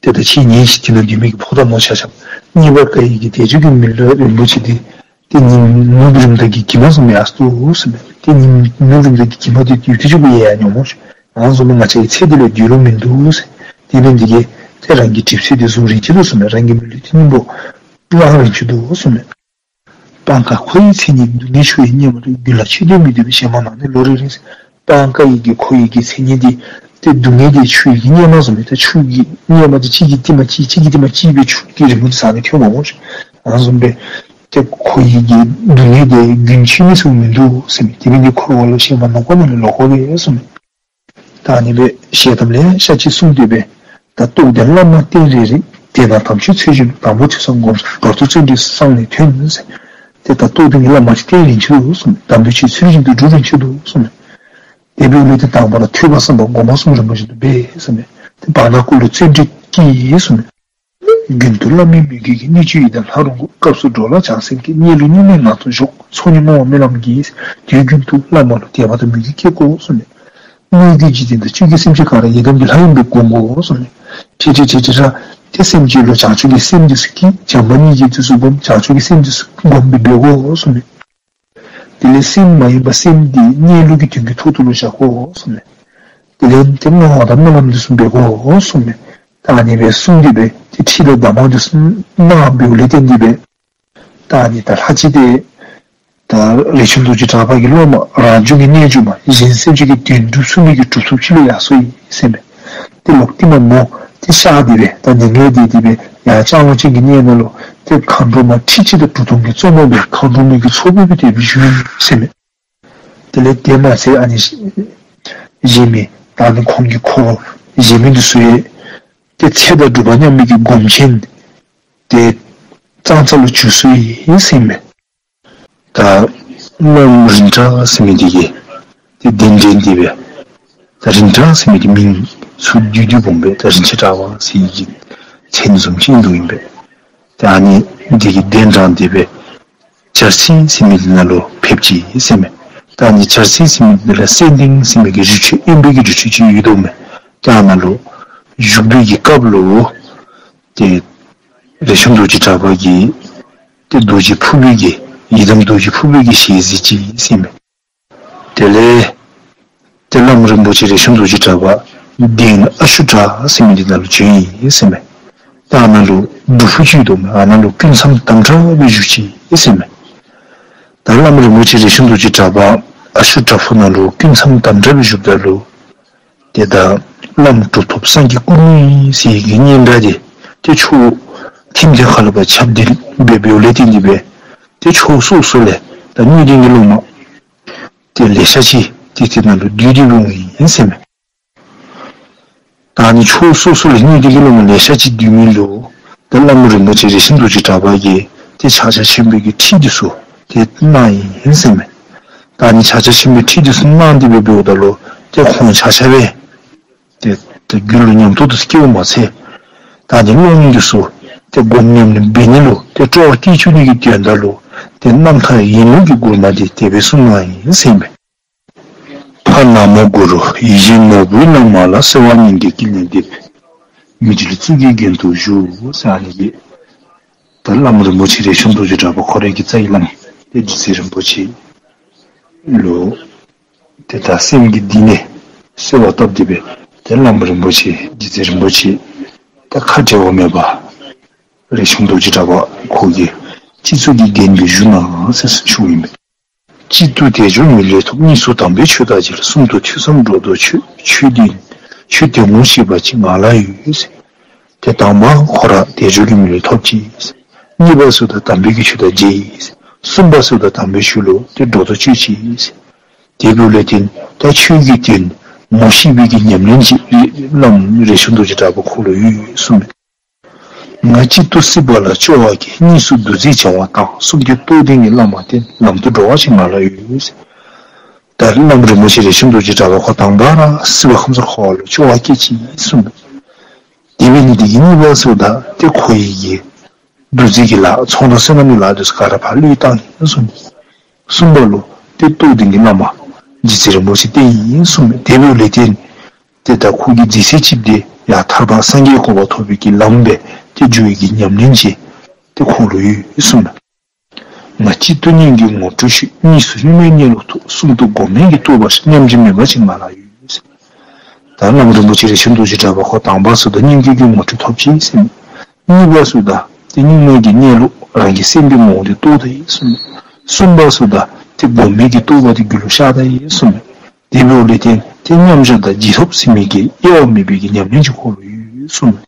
ཏེ་ད་ཁྱེད་ཉིན་ཞིག་དེ་ན་འདི་མི་གི་ཕོ་དང་མོ་ཆ་ཁྱབ་གཉིས་པ་ཀ་ཡི་གི་བདེ་སྤྱོད་ཀྱི་མི་ལུས་རིན་པོ་ཆེ་འདི་ཏེ་ཉིམ་ནུབ་རིམ་ད་གི་གྱིབ་མ་བཟུམ་ཡར་སོ་འདུག་ཟེར་མས། ཏེ་ཉིམ་ནུབ་རིམ་ད་གི་གྱིབ་མ་འདི་ཡུད་ཙམ་ཅིག་སྦེ་ཡལ་ཡར་འགྱོཝ་སྨོ་ཤིག། ཨ་ནི་བཟུམ་ང་བཅས་ཀྱི་ཚེ་འདི་ལུ་བདེ་ལུགས་མིན་འདུག་ཟེར། དེ་འབད་ནི་འདི་གིས་ཏེ་རང་གི་གྲིབ་བསིལ་འདི་བཟུང་རན་ཅི་འདུག་ཟེར་མས། རང་གི་མི་ལུས་འདི་སྙིང་པོ་བླང་རན་ཅི་འདུག་ཟེར་མས། སྤང་ཁ་ཁོ་ཡི་མཚན་ཉིད། སྡུག་བསྔལ་ཆུ་ཡི་གཉེར་མ་གཏོགས། རྒྱུན་ལ་ཆོས་འདི་མི་འདོད་པས། གཞན་མ་ནང་ནས་ལོ་རེ་རེ་ཟེར། སྤང་ཁ་ཡི་གི་ཁོ་ཡི་གི་མཚན་ཉིད་འདི་ཏེ་སྡུག་བསྔལ་འདི་ཆུ་ཡི་གི་གཉེར་མ་བཟུམ་སྦེ་ཏེ་ཆུ་གི་གཉེར་མ་འདི་གཅིག་གིས་གཏིང་མ་གཅིག་གཅིག་གིས་གཏིང་མ་གཅིག་སྦེ་ཆུ་གི་རི་མོ་འདི་ཟག་ནི་ཐོན་འོང་སྨོ་ཤིག། ཨ་ནི་བཟུམ་སྦེ་ཏེ་ཁོ་ཡི་གི་སྡུག་བསྔལ་འདི་རྒྱུན་ཆད་ནི་ཟེར་མིན་འདུག་ཟེར་མས། དེ་འབད་ནི་འདི་འཁོར་བ་ལུ་ཞེན་པ་ནོར་བ་ནང་ལས་ལོག་དགོ་པས་ཟེར་མས། ད་ཨ་ནི་སྦེ་བཤད་ཐངས་ལེ་ཤ་ཅིག་གསུངས་ཏེ་སྦེ། ད་རྟོགས་ལྡན་བླ་མ་བསྟེན་རན་རན། དེས་ན་དམ་ཆོས་ཚུལ་བཞིན་སྒྲུབ། དང་པོ་ཆོས་བསམ་སྒོམ་གསུམ། བར་དུ་བརྩོན་འགྲུས་བསགས་ནས་ཐོན་ཟེར། ཏེ་ད་རྟོགས་ལྡན་གྱི་བླ་མ་ཅིག་བསྟེན་རན་ཅི་འདུག་གསུངས་མས། དམ་པའི་ཆོས་ཚུལ་བཞིན་དུ་སྒྲུབ་རན་ཅི་འདུག་གསུངས་མས། དེ་འབདཝ་ལས་ཏེ་དང་པ་ར་ཐོས་པ་བསམ་པ་སྒོམ་པ་གསུམ་རིམ་པ་བཞིན་དུ་འབད་ཟེར་མས། ཏེ་བར་ན་ཀུན་ལ་བརྩོན་འགྲུས་ཀྱིས་གསུངས་མས། རྒྱུན་དུ་བླ་མའི་མོས་གུས་ཀྱིས། སྣོད་བཅུད་ཡི་དམ་ལྷ་རུ་བསྒོམ། སྐབས་སུ་འགྲོ་ལ་བྱང་སེམས་བསྐྱེད། གཉིད་ལུགས་གཉིད་མེད་ངང་དུ་གཞོལ། ཚོགས་གཉིས་བསྔོ་བ་སྨོན་ལམ་གྱིས། དུས་རྒྱུན་དུ་བླ་མ་ལུ་དད་པ་དང་མོས་གུས་བསྐྱེད་དགོ་གསུངས་མས། སྣོད་ཀྱི་འཇིག་རྟེན་དང་བཅས་ཀྱི་སེམས་ཅན་ག་ར་ཡི་དམ་གྱི་ལྷ་ཨིན་པས་སྒོམ་དགོ་གསུངས་མས། ཁྲིག་ཁྲི་ཁྲིག་ཁྲི་ར་ཏེ་སེམས་ཅན་ལུ་བྱང་ཆུབ་ཀྱི་སེམས་འདི་ཚུ་བསྐྱེད། བྱམས་པ་སྙིང་རྗེ་འདི་ཚུ་སྒོམ། བྱང་ཆུབ་ཀྱི་སེམས་འདི་ཚུ་སྒོམ་སྦེ་འབད་དགོ་གསུངས་མས། དེ་ལས་སེམས་མ་ཡེངས་པར་སེམས་འདི་གནས་ལུགས་ཀྱི་དོན་གྱི་ཐོག་ཏུ་ལུ་བཞག་དགོ་གསུངས་མས། དེ་ལས་ཏེ་བསྔོ་བ་དང་སྨོན་ལམ་འདི་ཚུ་འབད་དགོ་གསུངས་མས། ད་ཨ་ནི་སྦེ་གསུངས་ཏེ་སྦེ་ཏེ་ཁྲིད་དང་གདམས་ངག་འདི་ཚུ་གནང་འབདཝ་ལས་བརྟེན་ཏེ་སྦེ། ད་ཨ་ནི་ད་ལྷ་ཅིག་ཏེ་ད་རས་ཆུང་རྡོ་རྗེ་གྲགས་པ་གི་སློབ་མ་རང་བྱུང་གི་རྣལ་འབྱོར་མ་གཞན་སེམས་ཅན་གྱི་དོན་སྒྲུབ་ཚུགས་མི་གི་གྲུབ་ཐོབ་ཅིག་ལུ་ཡར་སོ་ཡི་ཟེར་མས། ཏེ་ལོག་སྟེ་མ་མོ་ཏེ་གཤགས་ཏེ་སྦེ་ད་མྱ་ངན་འདས་ཏེ་སྦེ་ཡར་ལྕང་ལོ་ཅན་གྱི་གནས་ནང་ལུ་ཏེ་མཁའ་འགྲོ་མ་ཁྲི་གཅིག་དང་གྲུབ་ཐོབ་ཀྱི་གཙོ་མོ་སྦེ་མཁའ་འགྲོ་མའི་གི་ཚོགས་སྦེ་སྦེ་ཏེ་སྦེ་བཞུགས་ཡི་ཟེར་མས། དེ་ལས་དེ་མ་ཚད་ཨ་ནི་གཞན་མི་ད་ཨ་ནི་ཁོང་གི་འཁོར་གཞན་མི་འདི་ཚུ་ཡང་ཏེ་ཚེ་དང་སྒྲུབ་པ་མཉམ་མི་གི་སྒོམ་ཆེན་ཏེ་ཙང་ཙ་ལུ་འགྱུར་སོ་ཡི་ཟེར་མས། ད་བླམ་རིན་གྲགས་ཟེར་མི་འདི་གིས་ཏེ་གདན་འདྲེན་ཏེ་སྦེ་ད་རིན་གྲགས་ཟེར་མི་འདི་མིང་ཚུ་བསྡུས་བསྡུས་འབོ་སྦེ་ད་རིན་ཆེན་གྲགས་པ་ཟེར་གྱི་མཚན་བཟུམ་ཅིག་འདུག་ཨིན་པས། ད་ཨ་ནི་འདི་གིས་གདན་དྲངས་ཏེ་སྦེ་བྱར་སེང་ཟེར་མི་འདི་ནང་ལུ་ཕེབས་ཅི་ཟེར་མས། ད་ཨ་ནི་བྱར་སེང་ཟེར་མི་འདི་ལུ་སེང་ལྡེང་ཟེར་མི་གི་རི་ཁྲོད་དབེན་པའི་གི་རི་ཁྲོད་ཅིག་ཡོད་དོ་མས། ད་ཨ་ནཱ་ལུ་བཞུགས་པའི་གི་སྐབས་ལུ་ཏེ་རས་ཆུང་རྡོ་རྗེ་གྲགས་པ་གིས་ཏེ་རྡོ་རྗེ་ཕུར་པའི་གི་ཡི་དམ་རྡོ་རྗེ་ཕུར་པའི་གི་ཞལ་གཟིགས་ཅི་ཟེར་མས། དེ་ལས་ཏེ་བླམ་རིན་པོ་ཆེ་རས་ཆུང་རྡོ་རྗེ་གྲགས་པ་གདན་ཨ་ཤུ་དྲ་ཟེར་མི་འདི་ནང་ལུ་བྱོན་ཡི་ཟེར་མས། ད་ཨ་ནཱ་ལུ་སྒྲུབ་ཕུག་ཅིག་ཡོད་དོ་མས། ཨ་ནཱ་ལུ་སྐུ་མཚམས་དམ་དྲགས་སྦེ་བཞུགས་ཅི་ཟེར་མས། ད་བླམ་རིན་པོ་ཆེ་རས་ཆུང་རྡོ་རྗེ་གྲགས་པ་ཨ་ཤུ་དྲ་ཕུག་ནང་ལུ་སྐུ་མཚམས་དམ་དྲགས་སྦེ་བཞུགསཔ་ད་ལུ་ཏེ་ ཏེ་ད་བླམ་གྲུབ་ཐོབ་སངས་རྒྱས་སྐུ་དངོས་ཟེར་གྱི་སྙན་གྲགས་འདི་ཏེ་ཕྱོགས་ཁྱིམ་དེ་ཁ་ལུ་ཕར་ཁྱབ་སྟེ་འབད་འབདཝ་ལས་བརྟེན་ཏེ་སྦེ་ཏེ་ཕྱོགས་སོ་སོ་ལས་ད་སྣོད་ལྡན་གྱི་སློབ་མ་ཏེ་ལེ་ཤ་ཅིག་ཏེ་དེ་ནང་ལུ་འདུས་ཏེ་འོང་ཡི་ཟེར་མས། ད་ཨ་ནི་ཕྱོགས་སོ་སོ་ལས་སྣོད་ལྡན་གྱི་སློབ་མ་ལེ་ཤ་ཅིག་འདུས་མི་ལུ་ཏེ་བླམ་རིན་པོ་ཆེ་རས་ཆུང་རྡོ་རྗེ་གྲགས་པ་གིས་ཏེ་ཕྱག་རྒྱ་ཆེན་པོའི་གི་ཁྲིད་འདི་ཚུ་ཏེ་གནང་ཡི་ཟེར་མས། ད་ཨ་ནི་ཕྱག་རྒྱ་ཆེན་པོའི་ཁྲིད་འདི་ཚུ་གནང་སྟེ་སྦེ་འབདཝ་ད་ལུ་ཏེ་ཁོང་ཆ་ཁྱབ་སྦེ་ཏེ་ཏེ་རྒྱུད་ལུ་ཉམས་རྟོགས་འདི་ཚུ་སྐྱེཝ་མ་ཚད་ད་ཨ་ནི་སློབ་མ་འདི་ཚུ་ཏེ་སྒོམ་ཉམས་ལེན་འབད་ནི་ལུ་ཏེ་སྤྲོ་བ་སྐྱེ་བཅུག་ནི་གི་དོན་དག་ལུ་ཏེ་རྣམ་ཐར་ཡིན་ལུགས་ཀྱི་མགུར་མ་འདི་དེ་སྦེ་གསུངས་གནང་ཡི་ཟེར་མས། ཕ་ན་མོ་གུ་རུ་ཡིད་བཞིན་ནོར་བུའི་བླ་མ་ལ། གསོལ་བ་སྙིང་གའི་དཀྱིལ་ནས་འདེབས། མི་འབྲལ་གཙུག་གི་རྒྱན་དུ་བཞུགས། ཟེར་ཨ་ནི་གི་ད་བླམ་རིན་པོ་ཆེ་རས་ཆུང་རྡོ་རྗེ་གྲགས་པ་ཁོ་རའི་གི་རྩ་བའི་བླམ་ཏེ་རྗེ་བཙུན་རིན་པོ་ཆེ་ལུ་ཏེ་ད་སེམས་ཀྱི་གཏིང་ནས་གསོལ་བ་བཏབ་སྟེ་སྦེ་ཏེ་བླམ་རིན་པོ་ཆེ་རྗེ་བཙུན་རིན་པོ་ཆེ་ད་ཁ་བྲལ་བ་མེད་པ་རས་ཆུང་རྡོ་རྗེ་གྲགས་པ་ཁོ་གི་སྤྱི་གཙུག་གི་རྒྱན་དུ་བཞུགས་གནང་ཟེར་ཞུཝ་ཨིན་པས། གཅིག་ཏུ་དལ་འབྱོར་མི་ལུས་ཐོབ། གཉིས་སུ་དམ་པའི་ཆོས་དང་མཇལ། གསུམ་དུ་ཐོས་བསམ་སྒྲོ་འདོགས་ཆོད། ཆོས་དོན་ཆོས་དོན་ངོ་ཤེས་པ་ཅིག་ང་ལ་ཡོད་ཟེར། ཏེ་དང་པ་ཁོ་ར་དལ་འབྱོར་གྱི་མི་ལུས་ཐོབ་ཅི་ཟེར། གཉིས་པ་ཟེརཝ་ད་དམ་པའི་གི་ཆོས་དང་མཇལ་ཡི་ཟེར། གསུམ་པ་ཟེརཝ་ད་དམ་པའི་ཆོས་ལུ་ཏེ་སྒྲོ་འདོགས་གཅོད་ཅི་ཟེར། དེ་འབདཝ་ལས་བརྟེན་ད་ཆོས་ཀྱི་དོན་ངོ་ཤེས་པའི་གི་ཉམས་ལེན་ཅིག་བླམ་རས་ཆུང་རྡོ་རྗེ་གྲགས་པ་ཁོ་ལུ་ཡོད་གསུངས་མས། ང་གཅིག་ཏུ་སྲིད་པ་ལ་སྐྱོ་བ་སྐྱེ། གཉིས་སུ་འདུ་འཛི་བྱ་བ་དང་། གསུམ་གྱིས་རྟོགས་ལྡན་གྱི་བླ་མ་བསྟེན། ལམ་དུ་འགྲོ་བ་ཞིག་ང་ལ་ཡོད་ཟེར། ད་བླམ་རིན་པོ་ཆེ་རས་ཆུང་རྡོ་རྗེ་གྲགས་པ་ཁོ་དང་པ་ར་སྲིད་པ་ཁམས་གསུམ་འཁོར་བ་ལུ་སྐྱོ་བ་སྐྱེ་ཅི་གསུངས་མས། དེ་འབད་ནི་དེ་གིས་གཉིས་པ་ཟེརཝ་ད་ཏེ་ཁོ་གི་འདུ་འཛི་གི་ལཱ་ཚོང་དང་སོ་ནམ་གྱི་ལཱ་འདི་ཚུ་ག་ར་ཕར་བློས་བཏང་ཡི་གསུངས་མས། གསུམ་པ་ལུ་ཏེ་རྟོགས་ལྡན་གྱི་བླ་མ་རྗེ་བཙུན་རིན་པོ་ཆེ་བསྟེན་ཡི་གསུངས་མས། དེ་འབདཝ་ལས་བརྟེན་ཏེ་ད་ཁོ་གི་འཛིན་སྲིད་ཅིག་འདི་ཡང་ཐར་པ་སངས་རྒྱས་གོ་འཕང་ཐོབ་པའི་གི་ལམ་སྦེ་ཏེ་འགྱོ་བའི་གི་ཉམས་ལེན་ཅིག་ཏེ་ཁོ་ལུ་ཡོད་གསུངས་མས། ང་གཅིག་ཏུ་སྙན་བརྒྱུད་ངོ་སྤྲོད་ཤོད། གཉིས་སུ་གཉུག་མའི་གནས་ལུགས་ཐོབ། གསུམ་དུ་སྒོམ་མེད་ཀྱི་རྟོགས་པ་ཤར། མཉམ་རྗེས་མེད་པ་ཅིག་ང་ལ་ཡོད་ཟེར། ད་བླམ་རིན་པོ་ཆེ་རས་ཆུང་རྡོ་རྗེ་གྲགས་པ་ཁོ་དང་པ་ཟེརཝ་ད་སྙན་བརྒྱུད་ཀྱི་ངོ་སྤྲོད་ཐོབ་ཅི་ཟེར་མས། གཉིས་པ་ཟེརཝ་ད་ཏེ་གཉུག་མའི་གི་གནས་ལུགས་རང་གི་སེམས་ཀྱི་ངོ་བོ་འདི་རྟོགས་ད་ཡི་གསུངས་མས། གསུམ་པ་ཟེརཝ་ད་ཏེ་སྒོམ་མེད་ཀྱི་རྟོགས་པ་འདི་རྒྱུད་ལུ་ཤར་ད་ཡི་གསུངས་མས། དེ་འབདཝ་ལས་བརྟེན་ཏེ་མཉམ་བཞག་དང་རྗེས་ཐོབ་ཟེར་མི་གི་གཡེལ་བ་མེད་པའི་གི་ཉམས་ལེན་ཅིག་ཁོ་ལུ་ཡོད་གསུངས་མས།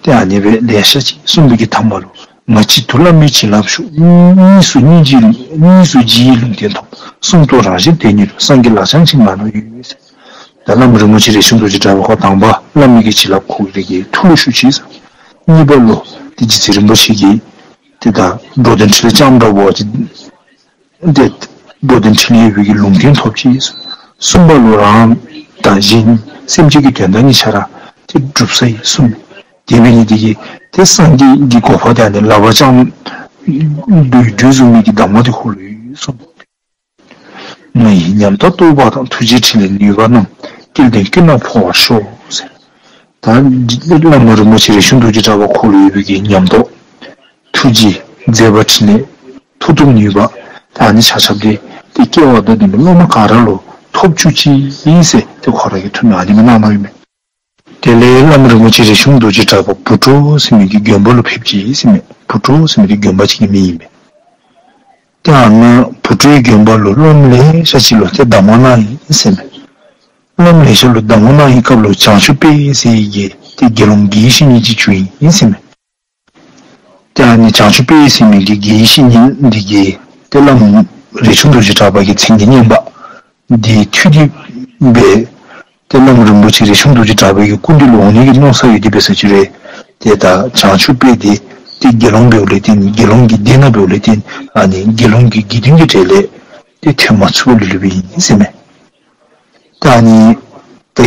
ཏེ་ཨ་ནི་སྦེ་ལེ་ཤ་ཅིག་གསུངས་པའི་གི་མཐའ་མ་ལུ་ང་གཅིག་ཏུ་བླ་མའི་བྱིན་རླབས་ཤོག། གཉིས་སུ་སྙིང་རྗེ་གཉིས་སུ་རྗེ་ཡི་ལུང་བསྟན་ཐོབ། གསུམ་དུ་རང་གཞན་བདེན་གཉིས་སུ། སངས་རྒྱས་ལག་བཅངས་ཅིག་ང་ལ་ཡོད་ཟེར། ད་བླམ་རིན་པོ་ཆེ་རས་ཆུང་རྡོ་རྗེ་གྲགས་པ་ཁོ་དང་པ་བླ་མའི་གི་བྱིན་རླབས་ཁོ་རའི་གི་ཐུགས་ལུ་ཞུགས་ཅི་ཟེར། གཉིས་པ་ལུ་ཏེ་རྗེ་བཙུན་རིན་པོ་ཆེ་གིས་ཏེ་ད་འགྲོ་དོན་ཕྲིན་ལས་ལྕམ་དྲལ་བ་ཅིག་ཏེ་འགྲོ་དོན་ཕྲིན་ལས་ཡོད་པའི་གི་ལུང་བསྟན་ཐོབ་ཅི་ཟེར། གསུམ་པ་ལུ་རང་དང་གཞན་སེམས་ཅན་གྱི་དོན་དག་གཉིས་ཆ་ར་ཏེ་འགྲུབ་ས་ཡི་གསུངས་མས། དེ་འབད་ནི་དེ་གིས་ཏེ་སངས་རྒྱས་ཀྱི་གོ་འཕང་དེ་ཨ་ནི་ལག་པ་བརྐྱངས་སྡོད་སྡོད་བཟུམ་མའི་གི་གདམས་ངག་དེ་ཁོ་ལུ་ཡོད་གསུངས་མས། ང་ཡི་ཉམས་དང་རྟོགས་པ་དང་། ཐུགས་རྗེའི་ཕྲིན་ལས་ནུས་པ་རྣམས། སྐལ་ལྡན་ཀུན་ལ་འཕོ་བར་ཤོག་ཟེར། ད་བླ་མ་རིན་པོ་ཆེ་རས་ཆུང་རྡོ་རྗེ་གྲགས་པ་ཁོ་ལུ་ཡོད་པའི་གི་ཉམས་རྟོགས་ཐུགས་རྗེ་མཛད་པ་ཕྲིན་ལས་མཐུ་སྟོབས་ནུས་པ་ད་ཨ་ནི་ཆ་ཁྱབ་དེ་ཏེ་སྐལ་བ་དང་ལྡན་པའི་སློབ་མ་ག་ར་ལུ་ཐོབ་བཅུག་ཅིག་ཨིན་ཟེར་ཏེ་ཁོ་ར་གི་ཐུགས་ནང་ཨ་ནི་སྦེ་གནང་གནངམ་ཨིན་མས། དེ་ལས་བླ་མ་རིན་པོ་ཆེ་རས་ཆུང་རྡོ་རྗེ་གྲགས་པ་བུ་ཊོ་ཟེར་མི་གི་དགོན་པ་ལུ་ཕེབས་ཅི་ཟེར་མས། བུ་ཊོ་ཟེར་མི་དེ་དགོན་པ་ཅིག་གི་མིང་ཨིན་མས། ཏེ་ཨ་ནཱ་བུ་ཊོའི་དགོན་པ་ལུ་སློབ་མ་ལེ་ཤ་ཅིག་ལུ་ཏེ་གདམས་ངག་གནང་ཡི་ཟེར་མས། སློབ་མ་ལེ་ཤ་ལུ་གདམས་ངག་གནང་བའི་སྐབས་ལུ་བྱང་ཆུབ་དཔལ་ཟེར་མི་གི་ཏེ་དགེ་སློང་དགེ་བའི་བཤེས་གཉེན་ཅིག་བྱུང་ཡི་ཟེར་མས། ཏེ་ཨ་ནི་བྱང་ཆུབ་དཔལ་ཟེར་མི་གི་དགེ་བའི་བཤེས་གཉེན་འདི་གིས་ཏེ་བླམ་རས་ཆུང་རྡོ་རྗེ་གྲགས་པ་གི་མཚན་གྱི་བསྙེན་པ་འདི་ཐོས་ཏེ་སྦེ་ཏེ་བླམ་རིན་པོ་ཆེ་རས་ཆུང་རྡོ་རྗེ་གྲགས་པ་གི་སྐུ་མདུན་ལུ་འོང་ནི་གི་མནོ་བསམ་ཡོད་དེ་འབད་ས་ཅིག་རུང་ཏེ་ད་བྱང་ཆུབ་དཔལ་འདི་ཏེ་དགེ་སློང་འབདཝ་ལས་བརྟེན་དགེ་སློང་གི་སྡེ་ནང་འབདཝ་ལས་བརྟེན་ཨ་ནི་དགེ་སློང་གི་དགེ་འདུན་གྱི་གྲལ་ལས་ཏེ་ཐོན་མ་ཚུགས་པར་ལུས་ལུསཔ་ཨིན་ཟེར་མས། ད་ཨ་ནི་ད་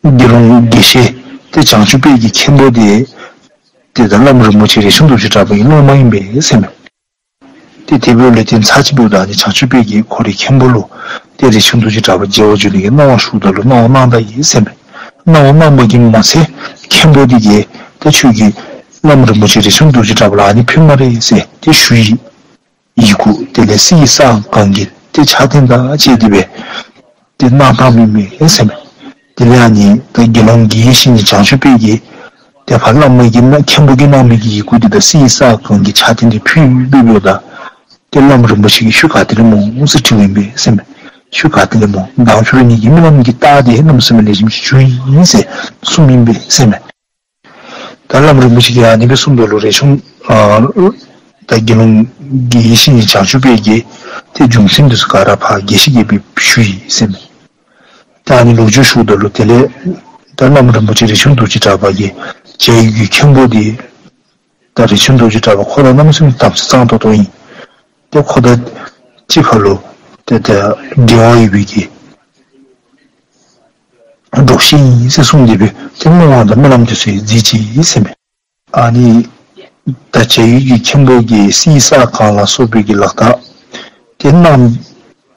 དགེ་སློང་དགེ་བཤེས་ཏེ་བྱང་ཆུབ་དཔལ་གྱི་མཁན་པོ་དེ་ཏེ་ད་བླམ་རིན་པོ་ཆེ་རས་ཆུང་རྡོ་རྗེ་གྲགས་པ་གི་སློབ་མ་ཨིན་པས་ཟེར་མས། ཏེ་དེ་འབདཝ་ལས་བརྟེན་ཚར་གཅིག་འབདཝ་ད་ཨ་ནི་བྱང་ཆུབ་དཔལ་གྱིས་ཁོ་རའི་མཁན་པོ་ལུ་ཏེ་རས་ཆུང་རྡོ་རྗེ་གྲགས་པ་མཇལ་བར་འགྱོ་ནི་གི་གནང་བ་ཞུཝ་ད་ལུ་གནང་བ་གནང་ད་ཡི་ཟེར་མས། གནང་བ་གནང་བ་གིས་མ་ཚད་མཁན་པོ་དེ་གིས་ཏེ་ཁྱོད་ཀྱིས་བླམ་རིན་པོ་ཆེ་རས་ཆུང་རྡོ་རྗེ་གྲགས་པ་ལུ་ཨ་ནི་ཕུལ་སྨ་རེ་ཟེར་ཏེ་ཞུ་ཡི། ཡི་གུ་དེ་ལས་གསེར་སྲང་གང་གི་ཏེ་ཕྱག་རྟེན་དང་བཅས་ཏེ་སྦེ་ཏེ་གནང་བཏངམ་ཨིན་མས་ཟེར་མས། དེ་ལས་ཨ་ནི་ད་དགེ་སློང་དགེ་བའི་བཤེས་གཉེན་བྱང་ཆུབ་དཔལ་གྱིས་ཏེ་ཕར་བླ་མ་གིས་གནང་མཁན་པོ་གིས་གནང་མི་གི་ཡི་གུ་དེ་དང་གསེར་སྲང་གང་གི་ཕྱག་རྟེན་དེ་ཕུལ་འབདཝ་ད་ཏེ་བླམ་རིན་པོ་ཆེ་གིས་ཁྱོད་ག་ཏེ་ལས་སྨོ་ཟེར་དྲིཝ་ཨིན་པས་ཟེར་མས། ཆོས་ག་ཏེ་ལས་སྨོ། མདང་ཕྱི་རུ་ཉིད་ཀྱི་རྨི་ལམ་གྱི་རྟགས་དེ་གནམ་མེད་ས་མེད་ལེགས་ཤོམ་ཅིག་བྱུང་ཡི་ཟེར་གསུངམ་ཨིན་པས་ཟེར་མས། ད་བླམ་རིན་པོ་ཆེ་གིས་ཨ་ནི་སྦེ་གསུངམ་ད་ལུ་རས་ཆུང་ཨ་ད་དགེ་སློང་དགེ་བཤེས་གཉེན་བྱང་ཆུབ་དཔལ་གྱི་ཏེ་རྒྱུ་མཚན་འདི་ཚུ་ག་ར་ཕར་རྒྱས་བཤད་རྒྱས་པར་ཞུ་ཡི་ཟེར་མས། ད་ཨ་ནི་ལོ་རྒྱུས་ཞུཝ་ད་ལུ་དེ་ལས་ད་བླམ་རིན་པོ་ཆེ་རས་ཆུང་རྡོ་རྗེ་གྲགས་པ་གིས་བྱ་ཡུལ་གྱི་མཁན་པོ་དེ་ད་རས་ཆུང་རྡོ་རྗེ་གྲགས་པ་ཁོ་ར་གནམ་མེད་ས་མེད་དམ་ཚིག་གཙང་ཏོག་ཏོ་ཨིན། ཏེ་ཁོ་དང་གཅིག་ཁར་ལུ་ཏེ་ད་འབྲེལ་བ་ཡོད་པའི་གི་འགྲོགས་ཤིག་ཨིན་ཟེར་གསུངས་ཏེ་སྦེ་ཏེ་མངོན་པ་དང་རྨི་ལམ་དེ་ཚུ་ཡང་གཟིགས་ཅི་ཟེར་མས། ཨ་ནི་ད་བྱ་ཡུལ་གྱི་མཁན་པོ་གིས་གསེར་སྲང་གང་ལ་སོགས་པའི་གི་ལག་རྟགས་ཏེ་གནང་